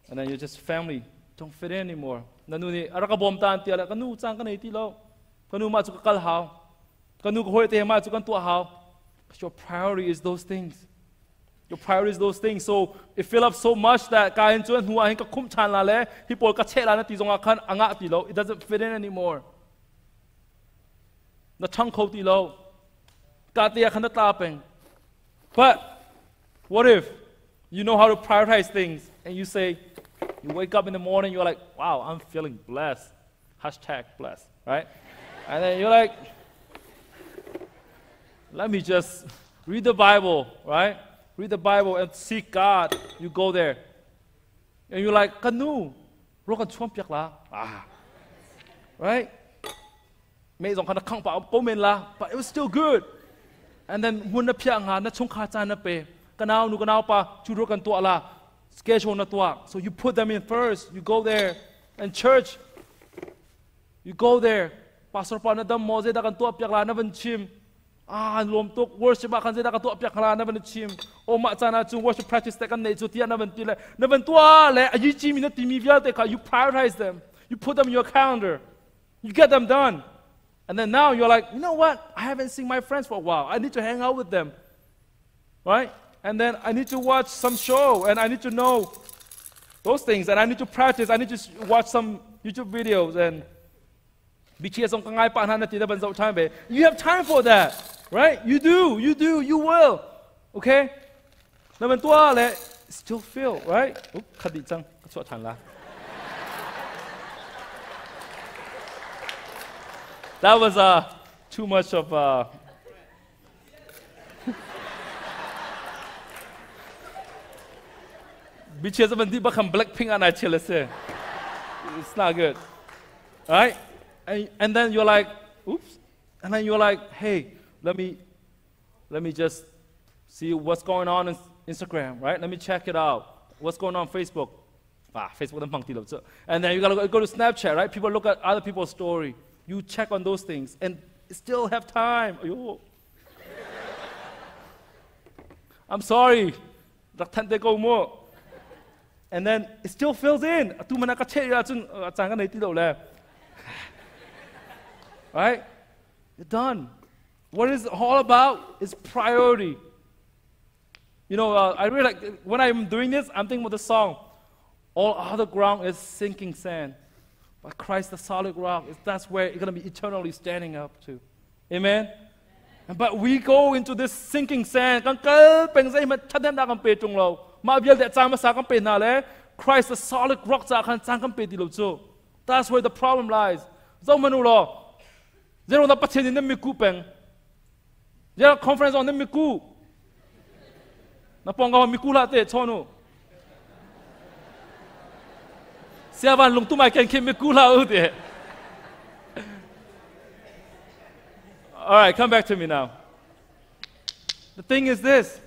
and then you just family don't fit in anymore. Na nu nih a rak ka bawm ta an ti le ka nu caan ka nei ti lo, ka nu mah cu ka kal hau, ka nu ka hawi te mah cu kan tuah hau. Because your priority is those things. Your priority is those things. So it fill up so much that ka hin cun hnu ah hin ka khumh ṭhan la le hi pawl ka cheh la na ti zong ah khan a ngah ti lo. It doesn't fit in anymore. Na ṭhang kho ti lo. Ka te ah khan na tla peng. But what if you know how to prioritize things and you say, you wake up in the morning, you're like, "Wow, I'm feeling blessed. #blessed," right? And then you're like, "Let me just read the Bible," right? Read the Bible and seek God. You go there. And you're like, "Ka nu, rawl kan chuan piak la." Ah. Right? Mei zong kha na khang pa ko men la, but it was still good. And then mun na phia nga na chungkhar caan na pe. Ka nau nu ka nau pa chu kan tuah la. Schedule na tuah. So you put them in first. You go there. And church, you go there. Pastor pa na dam mo zeidah kan tuah piak la na van chim. Ah, lawm tuk. Worship ah khan zeidah kan tuah piak la na van chim. O mah caan ah cun worship practice te kan nei cu tiah na van ti le na van tuah le ayi chi mi na timi vialte kha you prioritize them. You put them in your calendar. You get them done. And then now you're like, "You know what? I haven't seen my friends for a while. I need to hang out with them." Right? And then I need to watch some show and I need to know those things and I need to practice. I need to watch some YouTube videos and BTS. You have time for that, right? You do, you do, you will. Okay? 那么多嘞，still feel, right? 哦，卡地张，错惨了。That was too much of BTS 问题不看 Blackpink 啊，来是 It's not good. Right? And then you're like, oops. And then you're like, "Hey, let me just see what's going on on Instagram, right? Let me check it out. What's going on Facebook?" Ah, Facebook. And then you gotta go to Snapchat, right? People look at other people's story. You check on those things and still have time. I'm sorry. And then it still fills in. Tu mana ka che ya chun chang ka nei ti lo le. Right? You're done. What is it all about is priority. You know, I really like, when I'm doing this, I'm thinking of the song. All other ground is sinking sand. But Christ, the solid rock, is, that's where it's going to be eternally standing up to. Amen? But we go into this sinking sand. Kan kal peng zai ma thatem da kan pe tung lo. Ma vial de chang ma sa kan pe na le. Christ the solid rock cha khan chang kan pe ti lo chu. That's where the problem lies. Zo manu lo. Zero da pathian in mi ku peng. Zero conference on mi ku. Na pong ga mi ku la te chonu. Siavan lung tu mai ken kim mi ku la u te. All right, come back to me now. The thing is this.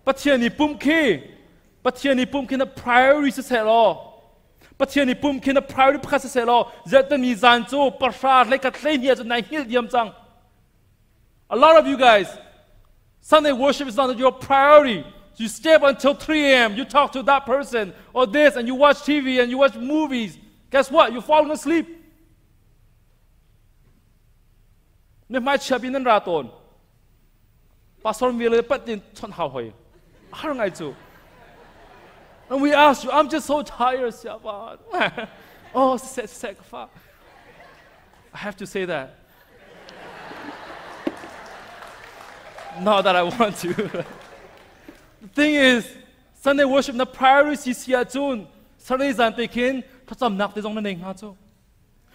Pathian ni pum khi Pathian ni pum khi na priority si seh law Pathian ni pum khi na priority pakhat si seh law zet ni zan cu pahra le ka tlei ni cu nai hngilh diam cang. A lot of you guys, Sunday worship is not your priority. You stay up until 3 a.m. You talk to that person or this, and you watch TV and you watch movies. Guess what? You're falling asleep. Ne mai chia bin nan ra tawn. Pastor mi le pat tin chon hau hoi. Har ngai chu. And we ask you, I'm just so tired, Siavan. Oh, se se fa. I have to say that. Not that I want to. The thing is, Sunday worship na priority si sia chun. Sunday zan te khin thacham nak te zong na nei nga chu.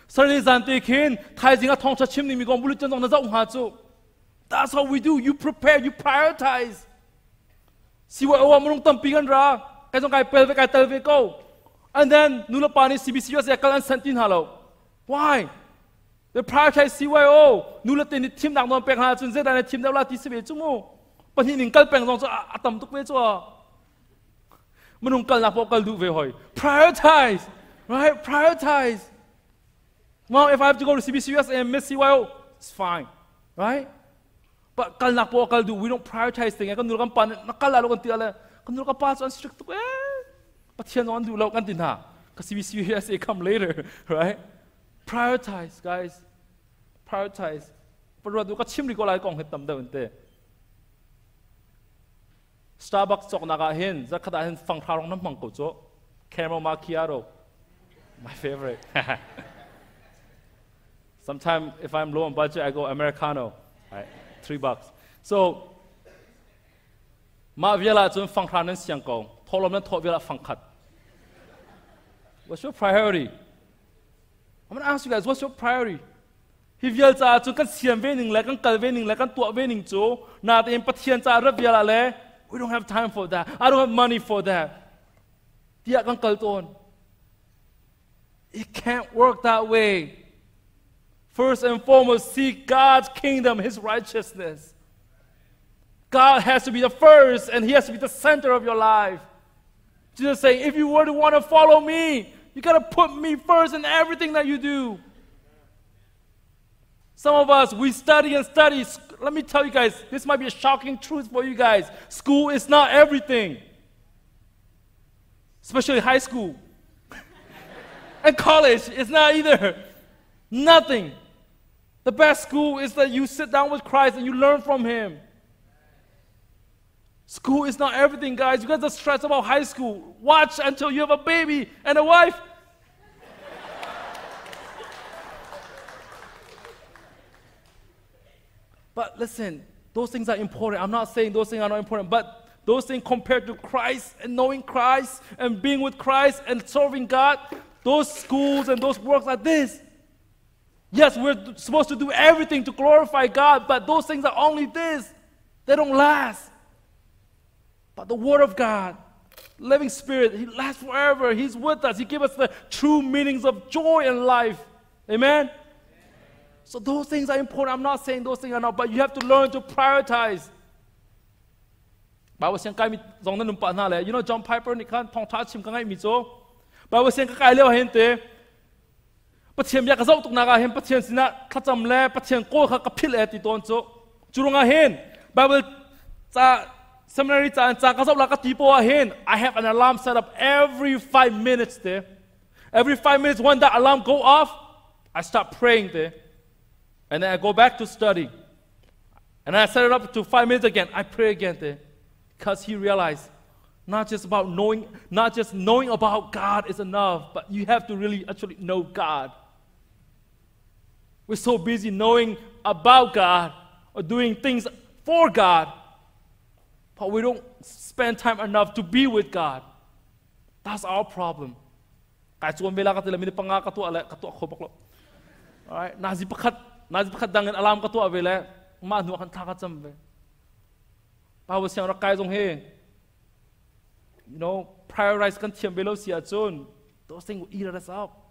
Sunday zan te khin thaizing a thong cha chim ni mi gong bulut chen zong na zau nga chu. That's how we do. You prepare, you prioritize. CYO murung tampi kan ra. Kai zong kai pel ve kai tel ve ko. And then nulapa ni CBC USA kal an santin halo. Why? They prioritize CYO. Nula te ni thim nak non pek ha chun zeta na thim la ti se ve chu mu. Pahnih ning kal peng zong chu atam tuk ve chu. Manung kal nak po kal du ve hoi. Prioritize. Right? Prioritize. Well, if I have to go to CBC USA and miss CYO, it's fine. Right? But kal nak po kal du, we don't prioritize things. Kan nul kan pan na kal la kan ti ala. Kan nul kan pa chu an strict tuk eh. Pathian on du lo kan tin ha. Ka CBC USA come later, right? Prioritize, guys. Prioritize. Parwa du ka chim ri ko lai kong het tam da te. Starbucks chok na ka hin, za khada hin fang tharong nam mang ko cho. Caramel macchiato. My favorite. Sometimes if I'm low on budget, I go Americano. Right? $3. So, ma viala chun fang thran nan siang ko, tholom nan tho viala fang khat. What's your priority? I'm going to ask you guys, what's your priority? Hi vial cha chun kan siam ve ning le kan kal ve ning le kan tua ve ning chu na te pathian cha ra viala le, we don't have time for that. I don't have money for that. Tia kan kal ton. It can't work that way. First and foremost, seek God's kingdom, His righteousness. God has to be the first, and He has to be the center of your life. Jesus saying, if you were to want to follow me, you got to put me first in everything that you do. Some of us, we study and study. Let me tell you guys, this might be a shocking truth for you guys. School is not everything. Especially high school. And college, it's not either. Nothing. The best school is that you sit down with Christ and you learn from Him. School is not everything, guys. You guys are stressed about high school. Watch until you have a baby and a wife. But listen, those things are important. I'm not saying those things are not important, but those things compared to Christ and knowing Christ and being with Christ and serving God, those schools and those works are this. Yes, we're supposed to do everything to glorify God, but those things are only this. They don't last. But the Word of God, living Spirit, He lasts forever. He's with us. He gives us the true meanings of joy and life. Amen? So those things are important. I'm not saying those things are not, but you have to learn to prioritize. Bible saying, you know John Piper, ni kan thong tha chim ka ngai mi cho. Bible saying ka kai leo hen te. Pathian bia ka zau tuk na ka hen pathian sina thacham le pathian ko kha ka phil e ti ton cho. Churunga hen Bible cha seminary cha cha ka zau la ka ti po a hen. I have an alarm set up every 5 minutes there. Every 5 minutes when that alarm go off, I start praying there. And then I go back to study. And I set it up to 5 minutes again. I pray again there. Because he realized not just about knowing, not just knowing about God is enough, but you have to really actually know God. We're so busy knowing about God or doing things for God, but we don't spend time enough to be with God. That's our problem. Kai chuan bela ka tila mini panga ka tu ale ka tu kho bak lo. Alright, nazi pakhat nazi pakhat dangin alarm ka tu ave le ma nu kan tha ka cham ve. Paul siang rak kai zong hi you know prioritize kan thiam ve lo si ahcun those things will eat us up.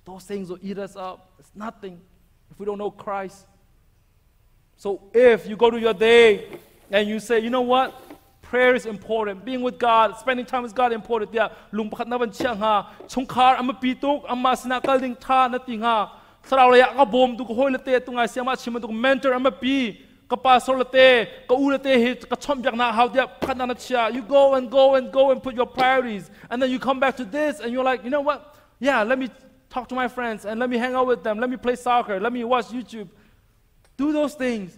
Those things will eat us up. It's nothing if we don't know Christ. So if you go to your day and you say, you know what? Prayer is important. Being with God, spending time with God is important. Yeah, lung pakhat na van chia nga, chungkhar ama pi tuk, ama sina kal ding tha na ti nga, thlarau lei ah ka bawm tu ka hawi le te tu ngai siama chim tu mentor ama pi, ka pastor le te, ka u le te hi ka chom biak na how dia pakhat na na chia. You go and go and go and put your priorities and then you come back to this and you're like, you know what? Yeah, let me talk to my friends and let me hang out with them. Let me play soccer. Let me watch YouTube. Do those things.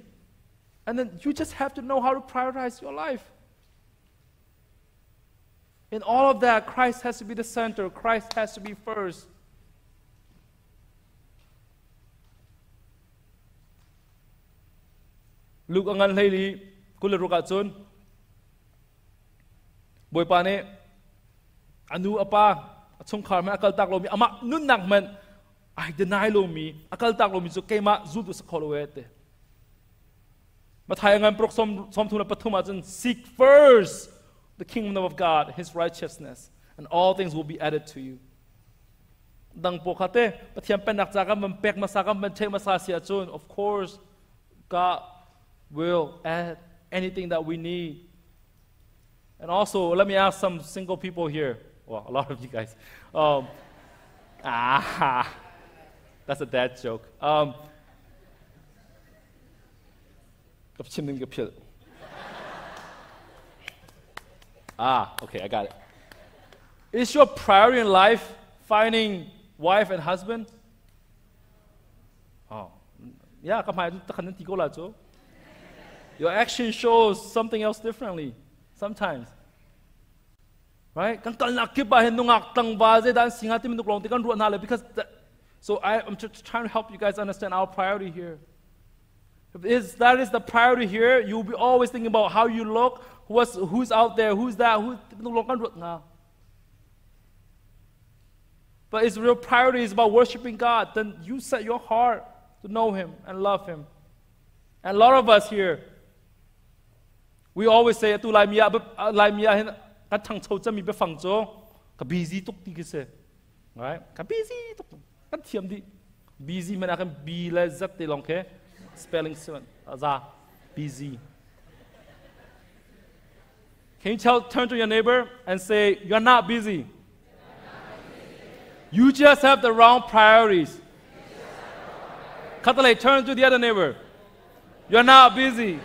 And then you just have to know how to prioritize your life. In all of that, Christ has to be the center. Christ has to be first. Luke a ngan hleili kul le ruk ahcun Bawipa nih a nu a pa a chungkhar hmanh a kaltak lomi amah nunnak hmanh ai deny lomi a kaltak lomi cu keimah zultu si kho lo e te Matthai ngan paruk som sawm thum le pathum ahcun seek first the kingdom of God his righteousness and all things will be added to you dang po kha te Pathian pennak ca kan van pek hmasa kan van check hmasa si ahcun of course God will add anything that we need. And also, let me ask some single people here. Well, a lot of you guys. Um, ah, that's a dad joke. Um, ah, okay, I got it. Is your priority in life finding wife and husband? Oh, yeah, Your action shows something else differently sometimes. Right? Kan kalnak kip ah hin nungak tlangval zeidah an si hnga timi lawng te kan ruah hna le because that, so I, I'm just trying to help you guys understand our priority here. If is, that is the priority here, you'll be always thinking about how you look, what's, who's out there, who's that, who kan ruat nga. But its real priority is about worshiping God, then you set your heart to know Him and love Him. And a lot of us here, we always say, tu lai mi ah lai mi ah hin kan ṭhangcho cemmi biafang cu ka busy tuk ti khi si. Right? Ka busy tuk. Kan thiam dih. Busy man ah kan B le Z te lawng khi spelling si za busy. Can you tell, turn to your neighbor and say, You're not busy. You just have the wrong priorities. Katale, turn to the other neighbor. You're not busy.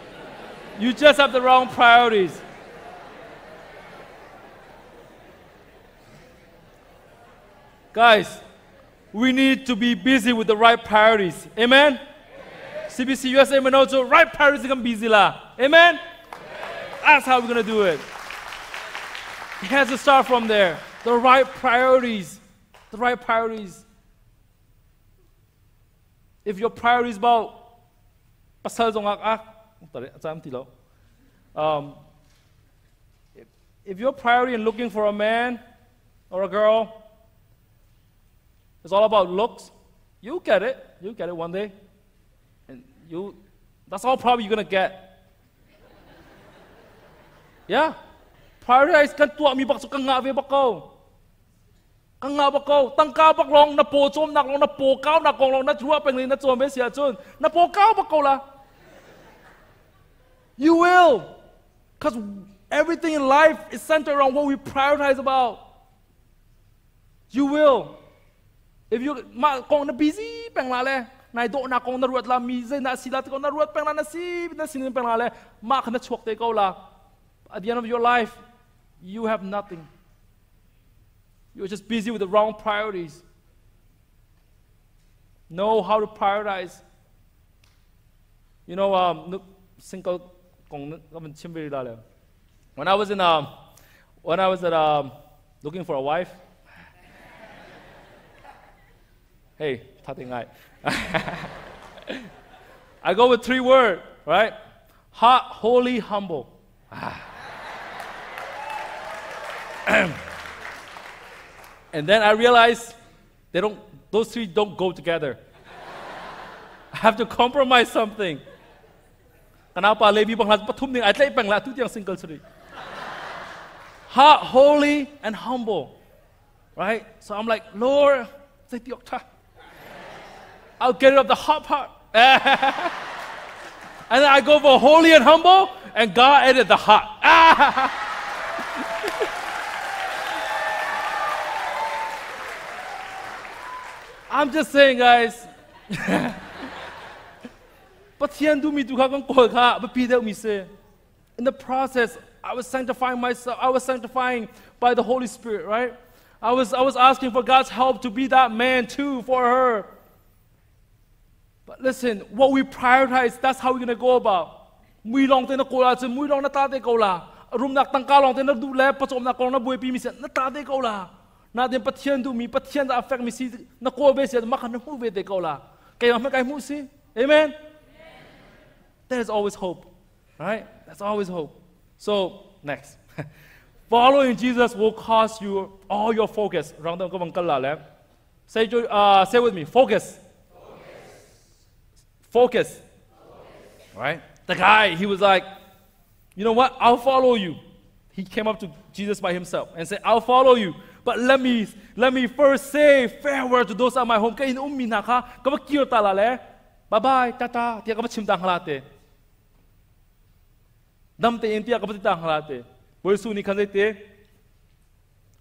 You just have the wrong priorities. Guys, we need to be busy with the right priorities. Amen? CBC USA Manoto, right priorities can busy la. Amen? That's how we're going to do it. It has to start from there. The right priorities. The right priorities. If your priority is about pasal zong ah um, if your priority in looking for a man or a girl is all about looks, you get it. You get it one day. And you that's all probably you're gonna get. Yeah. Prioritize kan tuahmi bak cu ka ngah ve bak ko. Ka ngah bak ko. Tangka bak lawng na paw cawmnak lawng na paw kaunak kong lawng na ruah peng na cawm ve si ahcun na paw kau bak ko la. You will. Because everything in life is centered around what we prioritize about. You will. If you mah kong na busy peng la le nai dawh na kong na ruat la mi zei na si la ti kong na ruat peng la na si na sinin peng la le mah kha na chuak te ko la. At the end of your life, you have nothing. You're just busy with the wrong priorities. Know how to prioritize. You know, um, single kong ka van chim ve la le. When I was in when I was at, looking for a wife, hey, ngai. I go with three words, right? Hot, holy, humble. And then I realized they don't, those three don't go together. I have to compromise something. Kenapa Levi bang pathum ning ai tlai peng la tu tiang single suri. Hot, holy, and humble. Right? So I'm like, Lord, I'll get rid of the hot part. And then I go for holy and humble, and God added the hot. I'm just saying, guys. Pathian du mi tu kha kan kawl kha biapi deuh mi si. In the process, I was sanctifying myself. I was sanctifying by the Holy Spirit, right? I was asking for God's help to be that man too for her. But listen, what we prioritize, that's how we're going to go about. Mui long te na kawl ahcun mui long na ta te ko la. Rumnak tangka long te na duh le pawcawmnak kong na buaipi mi si na ta te ko la. Na den Pathian duh mi Pathian da affect mi si na kawl ve si makhan na hmu ve te ko la. Keimah kai hmu si. Amen. There's always hope, right? There's always hope. So, next. Following Jesus will cost you all your focus. Say, say with me, focus. Focus. Focus. Right? The guy, he was like, you know what? I'll follow you. He came up to Jesus by himself and said, I'll follow you. But let me first say farewell to those at my home. Ka inn ummi hna kha ka va kir ta la le. Bye bye, tata, tiah ka va chim ta hna te. Dam te in tiah ka va ti ta hna te. Bawi Jesuh nih khan zei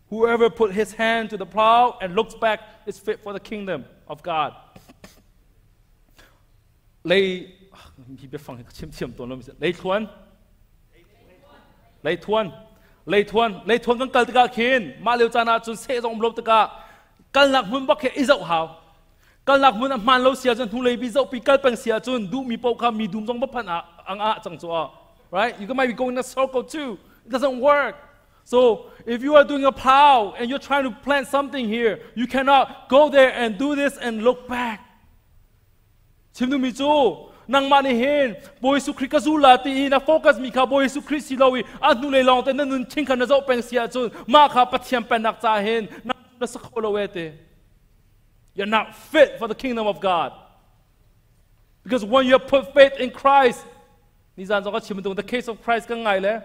Whoever put his hand to the plow and looks back is fit for the kingdom of God. Lei hi biafang hi ka chim thiam tawn lo mi lei thluan lei thuan lei thuan lei thuan kan kal tikah khin mah lio caan ah cun seh zong um lo tikah kalnak hmun bak khi i zoh hau. Kalnak hmun a hmaan lo sia cun hnulei bi zoh pi kal peng sia cun duhmi paoh kha mi dum zong va phanh ah ang ah cang cu right? You might be going in a circle too. It doesn't work. So if you are doing a plow and you're trying to plant something here, you cannot go there and do this and look back. Chim mi cu nangmah nih hin Bawi Jesuh Khrih ka zul la ti i na focus mi kha Bawi Jesuh Khrih si lo i a hnu lei lawng te na nun thing kha na zoh peng si ahcun mah kha Pathian pennak ca hin na sa kho lo e te. You're not fit for the kingdom of God. Because when you put faith in Christ, nizan zong ka chim the case of Christ kan ngai le,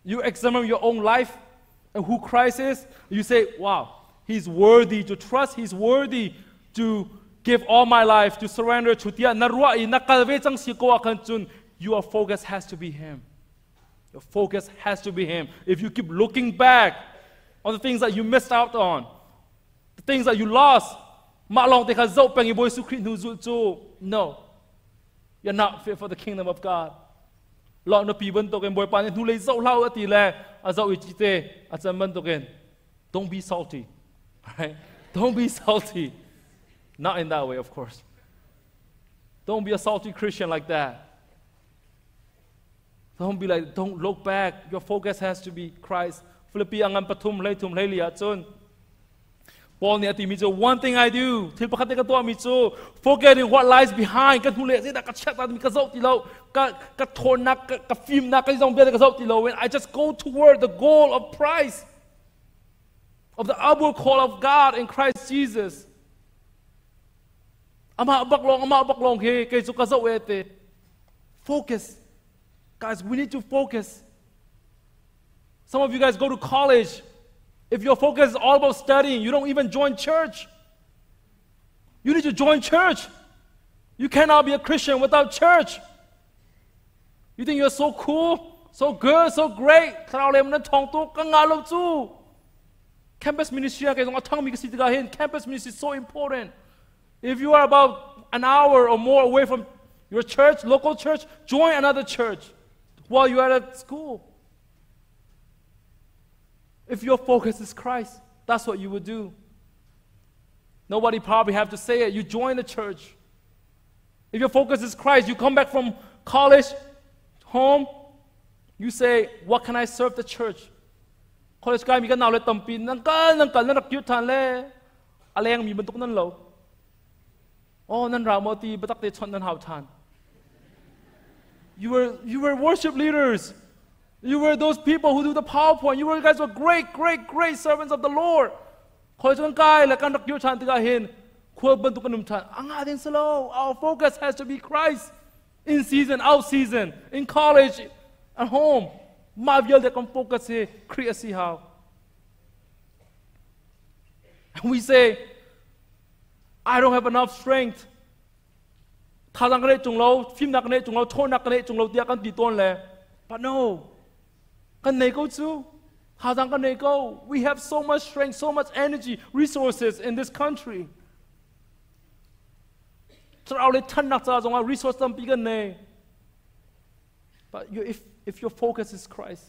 you examine your own life and who Christ is, you say, wow, he's worthy to trust, he's worthy to give all my life, to surrender to tiah na ruah i na kal ve cang si ko ahkhan cun your focus has to be him. Your focus has to be him. If you keep looking back on the things that you missed out on, the things that you lost, mah lawng te kha zoh peng i Bawi Jesuh Khrih hnu zulh cu, no. You're not fit for the kingdom of God. Lot nupi bantukin Bawipa nih hnulei zoh hlah u a ti le a zoh i cite a can bantukin don't be salty. Right? Don't be salty. Not in that way, of course. Don't be a salty Christian like that. Don't be like, don't look back. Your focus has to be Christ. Philippi a ngan pathum hlei thum hlei li ahcun Paul nih a timi cu, one thing I do, thil pakhat te ka tuah mi cu, forgetting what lies behind, ka hnulei zeidah ka chiat mi ka zoh ti lo, ka thawnnak ka fimnak ka zong vialte ka zoh ti lo, and I just go toward the goal of prize of the upward call of God in Christ Jesus. Amah bak long, amah bak long he kei cu ka zoh e te. Focus, guys. We need to focus. Some of you guys go to college. If your focus is all about studying, you don't even join church. You need to join church. You cannot be a Christian without church. You think you're so cool, so good, so great. Campus ministry, campus ministry is so important. If you are about an hour or more away from your church, local church, join another church while you are at school. If your focus is Christ, that's what you would do. Nobody probably have to say it. You join the church. If your focus is Christ, you come back from college, home, You say, what can I serve the church? College kai mi kan nau le tampi nan kal nan kal nan rak kir than le a leng mi bantuk nan lo. Oh nan ra mo ti batak te chon nan hau than. You were worship leaders. You were those people who do the PowerPoint. You were guys were great, great, great servants of the Lord. College kan kai le kan rak kir than tikah hin khual bantuk kan um than. Anga din salo. Our focus has to be Christ. In season, out season, in college, at home. Mah vialte kan focus hi Khrih a si hau. And we say, I don't have enough strength. Thazang ka neih tung lo, fimnak ka neih tung lo, ṭhawnnak ka neih tung lo tiah kan ti tawn le. But no, kan nei ko cu. Thazang kan nei ko. We have so much strength, so much energy, resources in this country. Thlarau le ṭhannak ca zongah resource tampi kan nei. But you, if your focus is Christ,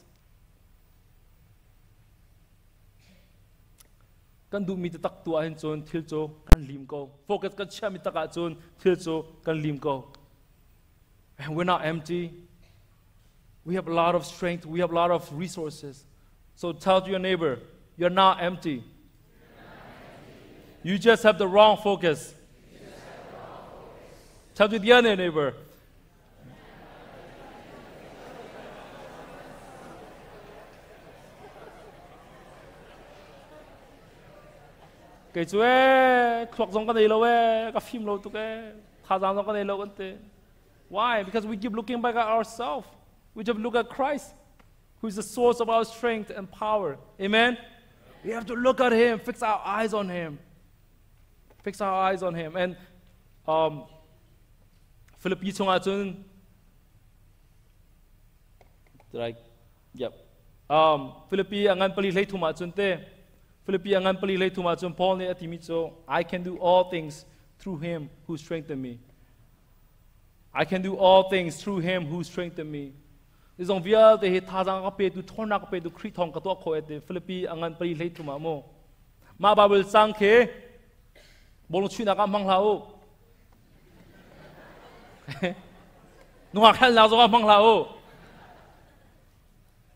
kan duhmi taktak tu ahhin cun thil cu kan lim ko. Focus kan chiahmi tak ahcun thil cu kan lim ko. And we're not empty. We have a lot of strength. We have a lot of resources. So tell to your neighbor, you're not empty. You just have the wrong focus. Tell to the other neighbor. Kei cu ee thluak zong ka nei lo ee ka fim lo tuk ee thazaang zong ka nei lo kan ti. Why? Because we keep looking back at ourselves. We just look at Christ, who is the source of our strength and power. Amen. We have to look at him, fix our eyes on him. Fix our eyes on him. And Philippi chungah cun, did I, yep. Philippi a ngan 43 ah cun te, Philippi a ngan 43 ah cun Paul nih a timi cu, I can do all things through him who strengthened me. I can do all things through him who strengthened me. Zong vialte hi thazaang ka petu, ṭhawnnak ka petu Khrih thawng ka tuah khawh e ti Philippi a ngan 43 ah mu. Mah Bible cang khi bawlung chuihnak ah hmang hlah u. Nungak helnak zong ah hmang hlah u.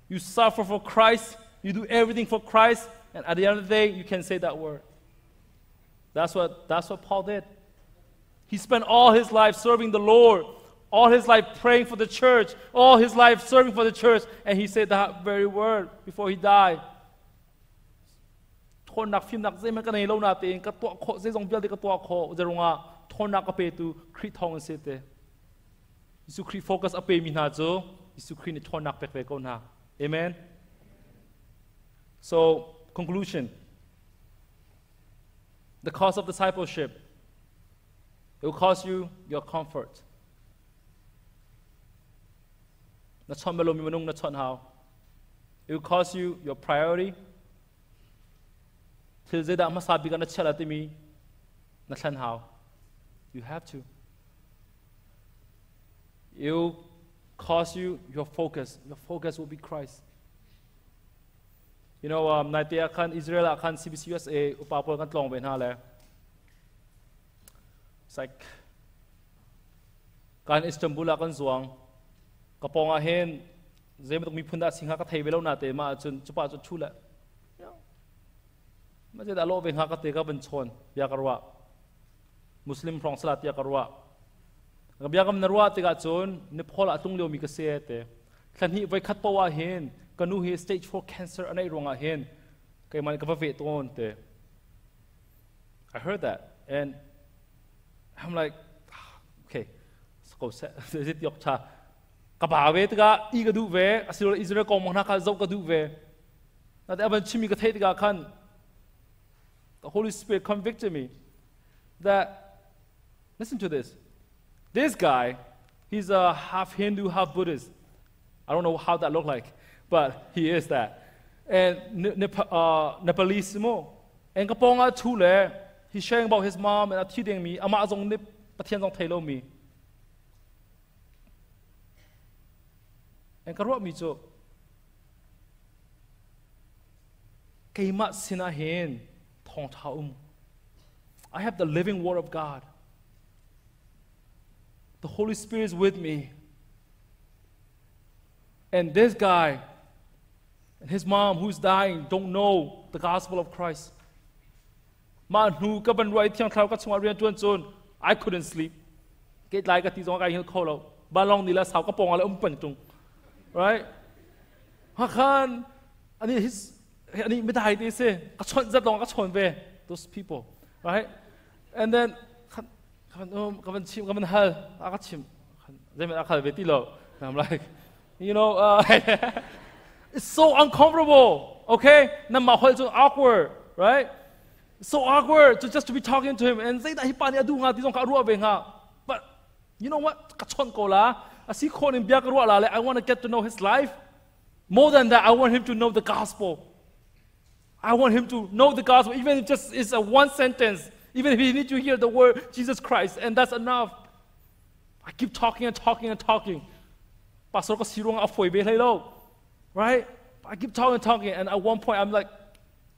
You suffer for Christ, you do everything for Christ, and at the end of the day, you can say that word. That's what Paul did. He spent all his life serving the Lord, all his life praying for the church, all his life serving for the church, and he said that very word before he died. Ṭhawnnak fimnak zeihmanh ka nei lo na tein ka tuah khawh zeizong vialte ka tuah khawh zerungah ṭhawnnak ka petu Khrih thawng in si te. Jesuh Khrih focus a pemi hna cu Jesuh Khrih nih ṭhawnnak pek ve ko hna. Amen. So, conclusion. The cost of discipleship. It will cost you your comfort. Na chon balomi minung na chon hau. It will cost you your priority. Thil zeidah hmasa bik ah na chiah timi na thlen hau. You have to. It will cost you your focus. Your focus will be Christ. Naite ah khan Israel ah khan CBCUSA upa pawl kan tlawng ve hna le. It's like kan Istanbul ah kan zuang. Ka pawng ah hin zei bantuk miphun dah singha ka thei ve lo na te ma ahcun cupa cu thu le. Ma zeidah lawh ve hnga ka te ka van chawn bia ka ruah. Muslim hrawng sala tiah ka ruah. Ka bia kam na ruah tikah cun Nepal ah tlung lio mi ka si te. Thla hnih voi khat poah hin ka nu hi stage 4 cancer a neih ruangah hin keimah ka va veh tawn te. I heard that and I'm like, okay, ko se zit yok cha ka ba ve tikah i ka duh ve asilo Israel kong mong hna kha zoh ka duh ve. Na te avan chimi ka theih tikah khan the Holy Spirit convicted me that, listen to this. This guy, he's a half Hindu, half Buddhist. I don't know how that looked like, but he is that. And Nepalese mo. And kaponga thu le, he's sharing about his mom and a thi ding mi, ama zong ni Pathian zong thei lo mi. And ka ruah mi cu, keimah sinah hin thawngṭha um. I have the living word of God. The Holy Spirit is with me. And this guy and his mom who's dying don't know the gospel of Christ. Ma hnu ka ban ruai thiang thlau ka chungah rian tuan cun I couldn't sleep. Ke tlai ka ti zong kai hil kho lo. Balong ni la sau ka pong la um peng tung. Right? Hakhan ani his ani midai te se ka chon zat long ka chon ve those people. Right? And then ka van chim ka van hal a ka chim zeiman a khal ve ti lo. And I'm like, you know, it's so uncomfortable. Okay? Na ma hol cu awkward, right? It's so awkward to just to be talking to him and zeidah hi pa nih a duh hnga ti zong kha a ruah ve hnga. But you know what? Ka chawnh ko la. A si khawh in bia ka ruah la le I want to get to know his life. More than that, I want him to know the gospel. I want him to know the gospel, even if just it's a one sentence, even if he needs to hear the word Jesus Christ, and that's enough. I keep talking and talking and talking. Pastor ka si ruang a foi ve hlei lo. Right? I keep talking and talking, and at one point I'm like,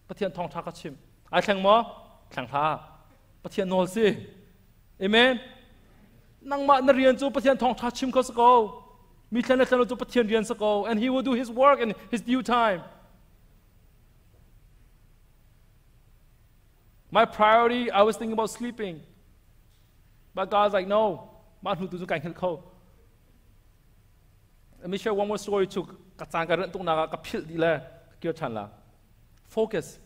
Pathian thawngtha ka chim. Ai thleng maw? Thleng hlah. Pathian nawl si. Amen. Nangmah na rian cu Pathian thawngtha chim kho si ko. Mi thlen le thlen lo cu Pathian rian si ko. And he will do his work in his due time. My priority, I was thinking about sleeping. But God's like, no, mah hnu tu cu kai hngilh kho. Let me share one more story to ka caan ka ranh tuk nak ah ka philh dih le ka kir ṭhan la. Focus.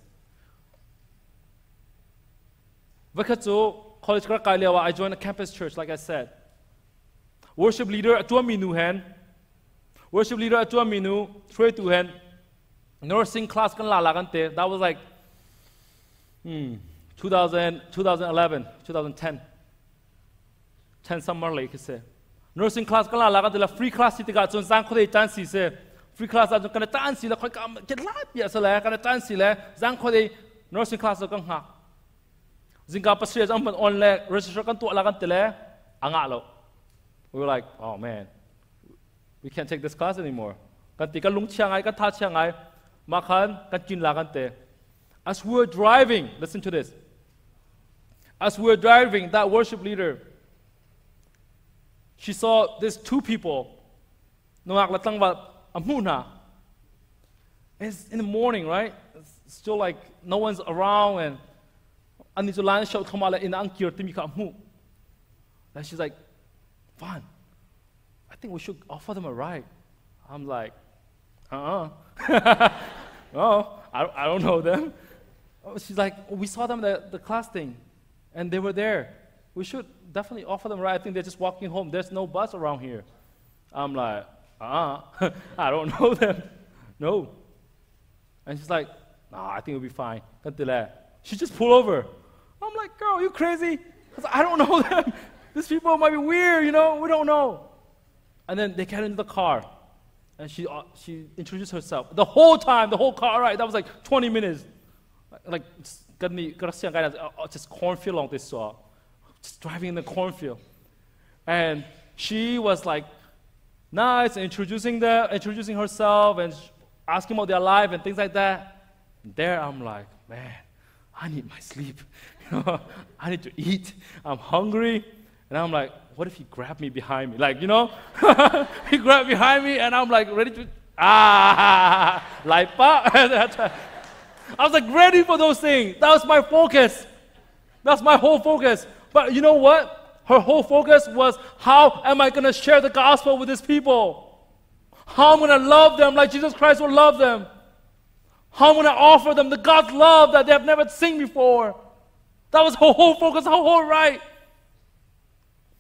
Vakhat cu college ka rak kai lio ah I joined a campus church like I said. Worship leader a ṭuanmi nu hen worship leader a ṭuanmi nu hruaitu hen nursing class kan la la kan te that was like 2000, 2011 2010 10 summer lei khi si nursing class kan la la kan ti la free class si tikah cun zang khuadei tan si si free class ah cun kan tan si le khoi ka ke lai pia sa le kan tan si le zang khuadei nursing class kan hngak zingka pasriah zang man on le register kan tuah la kan ti le anga lo we were like oh man we can't take this class anymore kan ti kan lung chia ngai kan tha chia ngai ma khan kan kin la kan te as we were driving listen to this as we were driving that worship leader she saw these two people nungak la tlangval a hmuh hna it's in the morning right it's still like no one's around and ani cu lan show thoma la in ang kir timi kha hmuh and she's like Van I think we should offer them a ride. I'm like, uh-uh. no, I, I don't know them. Oh, she's like, we saw them at the, the class thing, and they were there. We should definitely offer them a ride. I think they're just walking home. There's no bus around here. I'm like, uh-uh. I don't know them. No. And she's like, nah, I think it'll be fine. She just pulled over. I'm like, girl, you crazy? Because I don't know them. These people might be weird, you know? We don't know. And then they get into the car. And she, uh, she introduced herself. The whole time, the whole car ride, that was like 20 minutes. Like, uh, just cornfield long this saw. Just driving in the cornfield. And she was like nice, introducing them, introducing herself and asking about their life and things like that. And there I'm like, man, I need my sleep. I need to eat. I'm hungry. And I'm like, what if he grabbed me behind me? Like, you know, he grabbed behind me and I'm like ready to, ah, like, I was like ready for those things. That was my focus. That's my whole focus. But you know what? Her whole focus was how am I going to share the gospel with these people? How am I going to love them like Jesus Christ will love them? How am I going to offer them the God's love that they have never seen before? That was her whole focus, her whole right.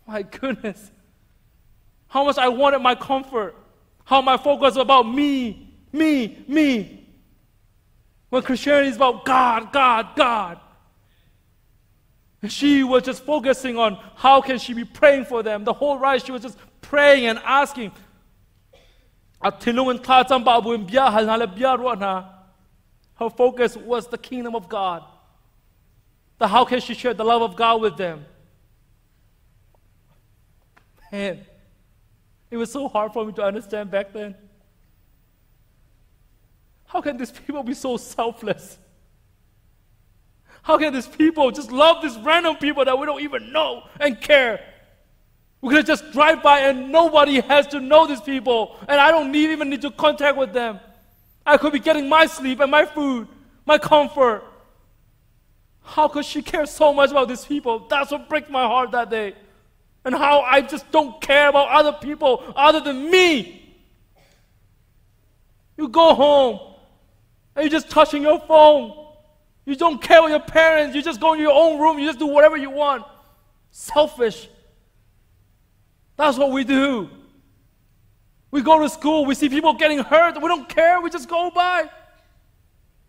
My goodness. How much I wanted my comfort. How my focus was about me, me, me. When Christianity is about God, God, God. And she was just focusing on how can she be praying for them. The whole ride she was just praying and asking. Her focus was the kingdom of God. The how can she share the love of God with them? Man, it was so hard for me to understand back then. How can these people be so selfless? How can these people just love these random people that we don't even know and care? We could just drive by and nobody has to know these people. And I don't need, even need to contact with them. I could be getting my sleep and my food, my comfort. How could she care so much about these people? That's what breaks my heart that day. And how I just don't care about other people other than me. You go home and you're just touching your phone. You don't care about your parents. You just go in your own room. You just do whatever you want. Selfish. That's what we do. We go to school, we see people getting hurt. We don't care. We just go by.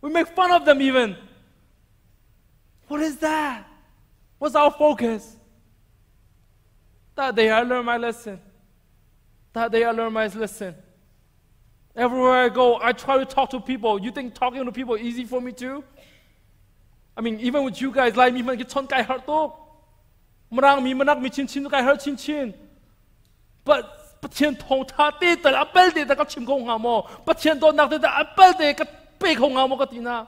We make fun of them even. What is that? What's our focus? That day I learned my lesson. That day I learned my lesson. Everywhere I go, I try to talk to people. You think talking to people is easy for me too? I mean, even with you guys, like me, man, get kai hurt to. Marang mi manak mi chin chin kai hurt chin chin. But Pathian thong tha te tal apel te ta ka chim ko nga mo. Pathian do nak te ta apel te ka pe ko nga mo ka tina.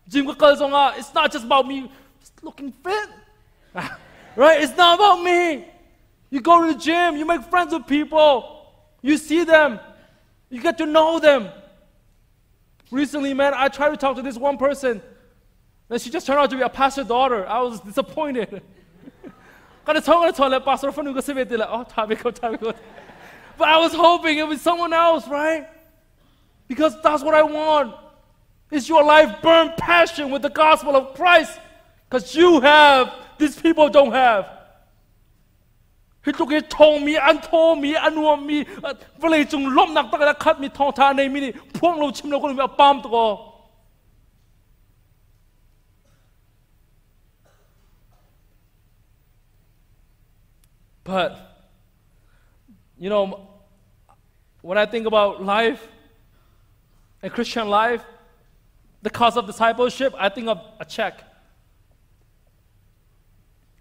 Gym ka kal zonga, it's not just about me just looking fit. Right? It's not about me. You go to the gym, you make friends with people. You see them. You get to know them. Recently, man, I tried to talk to this one person. And she just turned out to be a pastor's daughter. I was disappointed. But I was hoping it was someone else, right? Because that's what I want. Is your life burn passion with the gospel of Christ? Because you have, these people don't have. Hi tluk i ṭhawngmi, an thawmi, a nuammi, vawleicung lawmhnak tak in a khatmi thawngṭha a neimi nih phuang lo chim lo kan a pam tuk aw. But, you know, when I think about life and Christian life, the cost of discipleship, I think of a check.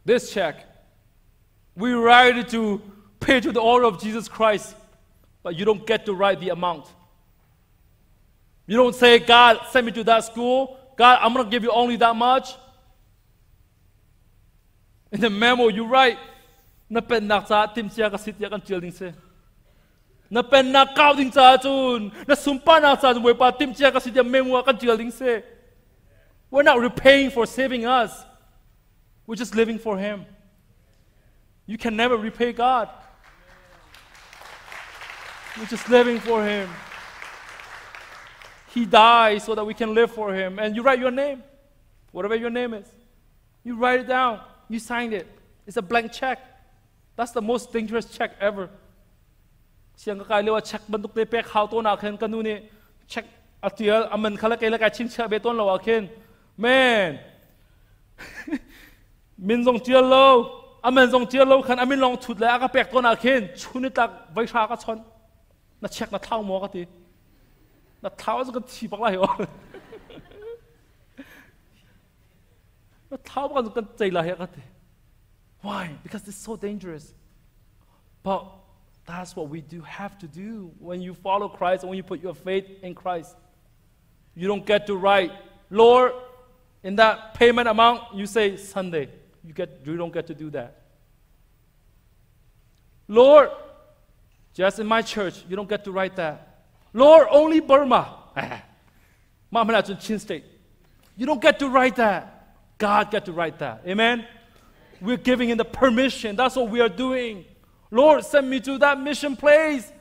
This check. We write it to pay to the order of Jesus Christ, but you don't get to write the amount. You don't say, God, send me to that school. God, I'm going to give you only that much. In the memo, you write, na pennak caah timcia ka si tiah kan ṭial ding si. Na pennak kau ding caah cun, na sunparnak caah cun Bawipa timcia ka si tiah memo ah kan ṭial ding si. We're not repaying for saving us. We're just living for Him. You can never repay God. We're just living for Him. He died so that we can live for Him. And you write your name, whatever your name is. You write it down. You signed it. It's a blank check. That's the most dangerous check ever. Siang ka kai leo check bantuk te pek hau to na khen kanu ni check atial aman khala ke la kai chin chia be ton lo khen man min zong tial lo aman zong tial lo khan amin long thut le aka pek to na khen chuni tak vai sha ka chon na check na thau mo ka ti na thau ka thi pak lai ho na thau kan kan chei la he ka ti Why? Because it's so dangerous. But that's what we do have to do when you follow Christ and when you put your faith in Christ. You don't get to write, Lord, in that payment amount, you say Sunday. You, get, you don't get to do that. Lord, just in my church, you don't get to write that. Lord, only Burma. Chin State. You don't get to write that. God get to write that. Amen? We're giving him the permission. That's what we are doing. Lord, send me to that mission place.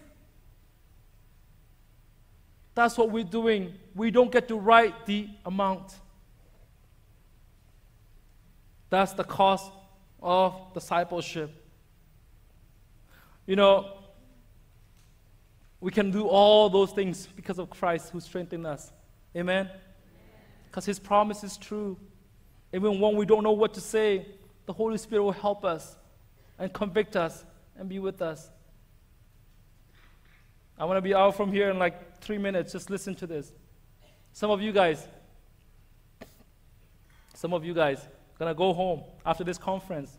That's what we're doing. We don't get to write the amount. That's the cost of discipleship. You know, we can do all those things because of Christ who strengthened us. Amen? Because his promise is true. Even when we don't know what to say, the Holy Spirit will help us and convict us and be with us. I want to be out from here in like 3 minutes. Just listen to this. Some of you guys, some of you guys going to go home after this conference.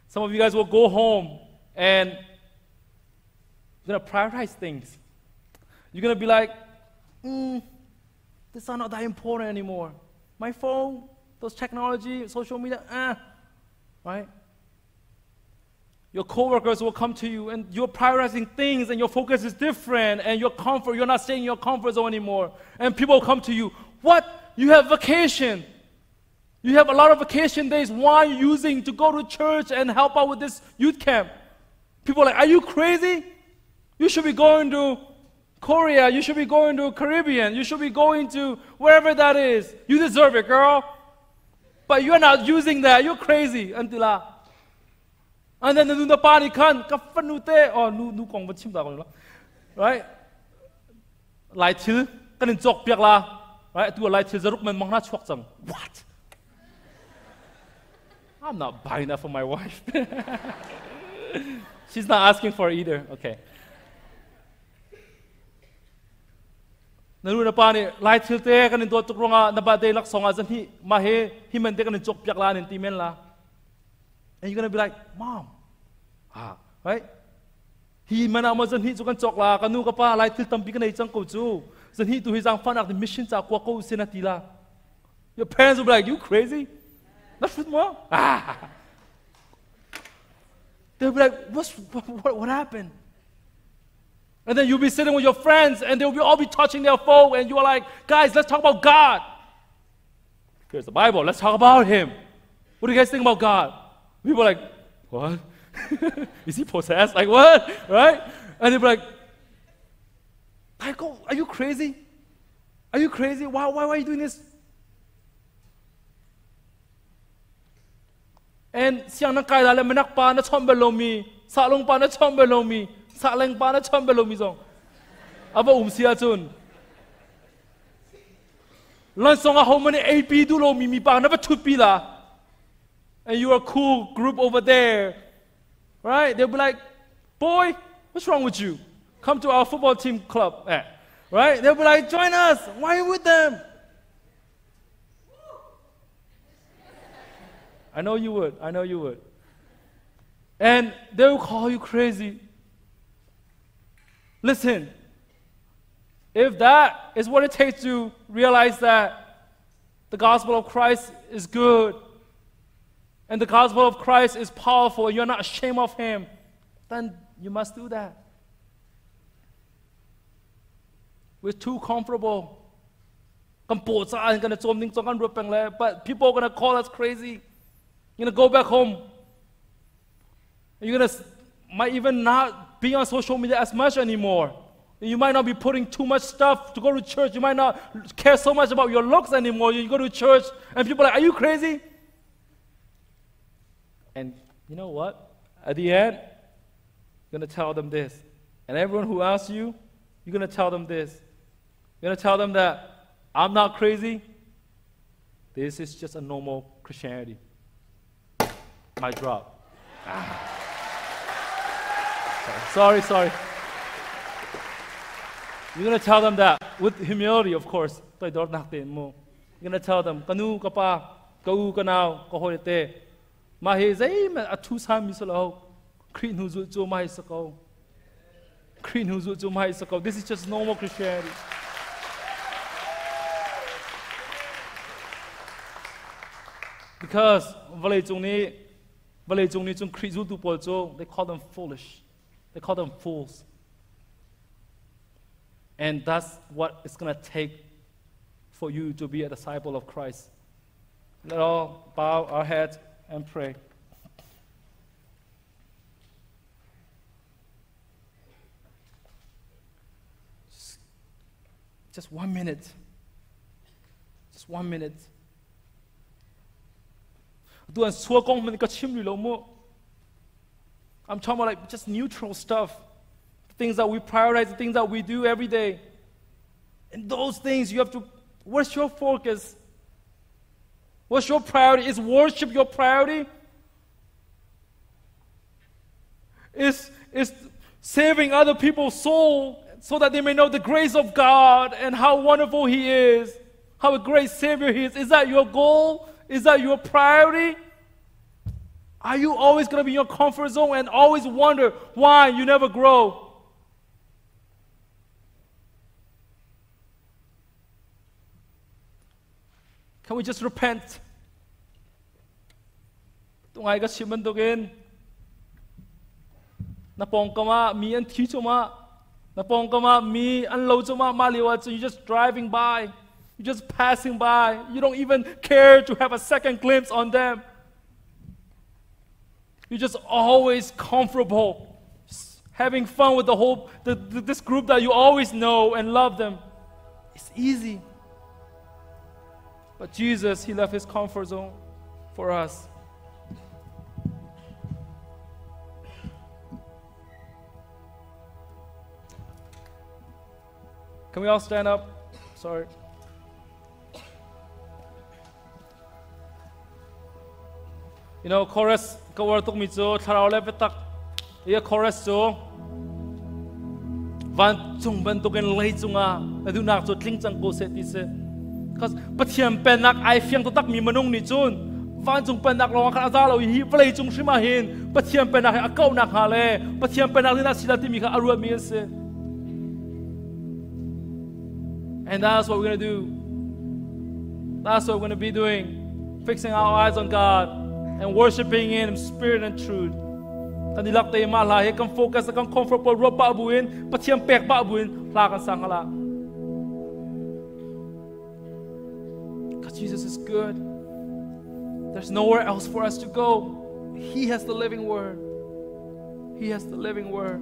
Some of you guys will go home and you're going to prioritize things. You're going to be like, this is not that important anymore. My phone, those technology, social media, right? Your coworkers will come to you and you're prioritizing things and your focus is different and your comfort, you're not staying in your comfort zone anymore. And people come to you, what? You have vacation. You have a lot of vacation days. Why are you using to go to church and help out with this youth camp? People are like, are you crazy? You should be going to Korea. You should be going to Caribbean. You should be going to wherever that is. You deserve it, girl. But you're not using that. You're crazy. Antila. And then the party kan ka fanu te oh nu nu kong va chim ta ko right lai thil kan in chok piak la right tu lai thil zaruk man mang na chuak chang what I'm not buying that for my wife. She's not asking for it either. Okay. Na nu na pa nih lai thil te kan in dawt tuk ruangah na birthday laksawng ah zan hi mah hi hi man te kan in cawk piak la nan ti men la. And you're gonna be like, Mom, ah, right? Hi man ah maw zan hi cu kan cawk la, ka nu ka pa lai thil tampi kan ei cang ko cu. Zan hi tu hi zaangfahnak nih mission ca kua ko sin a ti la. Your parents will be like, you crazy? Na hrut maw? Ah. They'll be like, What's, what, what happened? And then you'll be sitting with your friends and they'll be all be touching their phone and you're like, guys, let's talk about God. Here's the Bible. Let's talk about Him. What do you guys think about God? People are like, what? Is he possessed? Like what? Right? And they'll be like, are you crazy? Are you crazy? Why, why, why are you doing this? And siang na kai la le manak pa na chom bel lomi, salong pa na chom bel lomi, saleng pa na chom bel lomi zong. Aba um sia chun. Lan song a ho mani AP du lo mi mi pa na va thut pi la. And you are a cool group over there. Right? They'll be like, boy, what's wrong with you? Come to our football team club. Eh. Right? They'll be like, join us. Why are you with them? I know you would. I know you would. And they will call you crazy. Listen, if that is what it takes to realize that the gospel of Christ is good and the gospel of Christ is powerful and you're not ashamed of him, then you must do that. We're too comfortable. But people are going to call us crazy. You're going to go back home. You're going to might even not be on social media as much anymore. You might not be putting too much stuff to go to church. You might not care so much about your looks anymore. You go to church and people are like, Are you crazy? And you know what? At the end, you're going to tell them this. And everyone who asks you, you're going to tell them this. You're going to tell them that I'm not crazy. This is just a normal Christianity. My drop. Ah. Sorry, sorry. You're going to tell them that with humility, of course. You're going to tell them, Kanu, kapa, ka u, ka nau, ka hoi te. Ma he zai ma a thu sa mi salo. Kri nu zu chu mai sa ko. Kri nu zu chu mai sa ko. This is just normal Christianity. Because vale chung ni vale chung ni chung Kri zu tu pol chu they call them foolish. They call them fools. And that's what it's going to take for you to be a disciple of Christ. Let all bow our heads and pray. Just 1 minute. Just 1 minute. I'm talking about like just neutral stuff. The things that we prioritize, the things that we do every day. And those things you have to, what's your focus? What's your priority? Is worship your priority? Is saving other people's soul so that they may know the grace of God and how wonderful He is, how a great Savior He is. Is that your goal? Is that your priority? Are you always going to be in your comfort zone and always wonder why you never grow? Can we just repent? Na pawngkam ah mi an thi cumah, na pawngkam ah mi an lo cumah mah lio ahcun you just driving by, you just passing by. You don't even care to have a second glimpse on them. You're just always comfortable, having fun with the whole the, the, this group that you always know and love them. It's easy. But Jesus, he left his comfort zone for us. Can we all stand up? Sorry. You know, chorus ka war tuk mi cu thlarau le biatak i chorus cu vancung bantukin lei cungah na duhnak cu tling cang ko seh ti si. Cause Pathian pennak ai fiang taktak mi minung nih cun vancung pennak lawng khan a za lo i hi vawlei cung hrim ah hin Pathian pennak hi a kauhnak hnga le Pathian pennak nih sila timi kha a ruatmi an si. And that's what we're going to do. That's what we're going to be doing. Fixing our eyes on God and worshiping Him in spirit and truth. Kan ilak te ma hla he kan focus kan comfort pawl ruat ba buin Pathian pek ba buin hla kan sang hala. Because Jesus is good. There's nowhere else for us to go. He has the living word. He has the living word.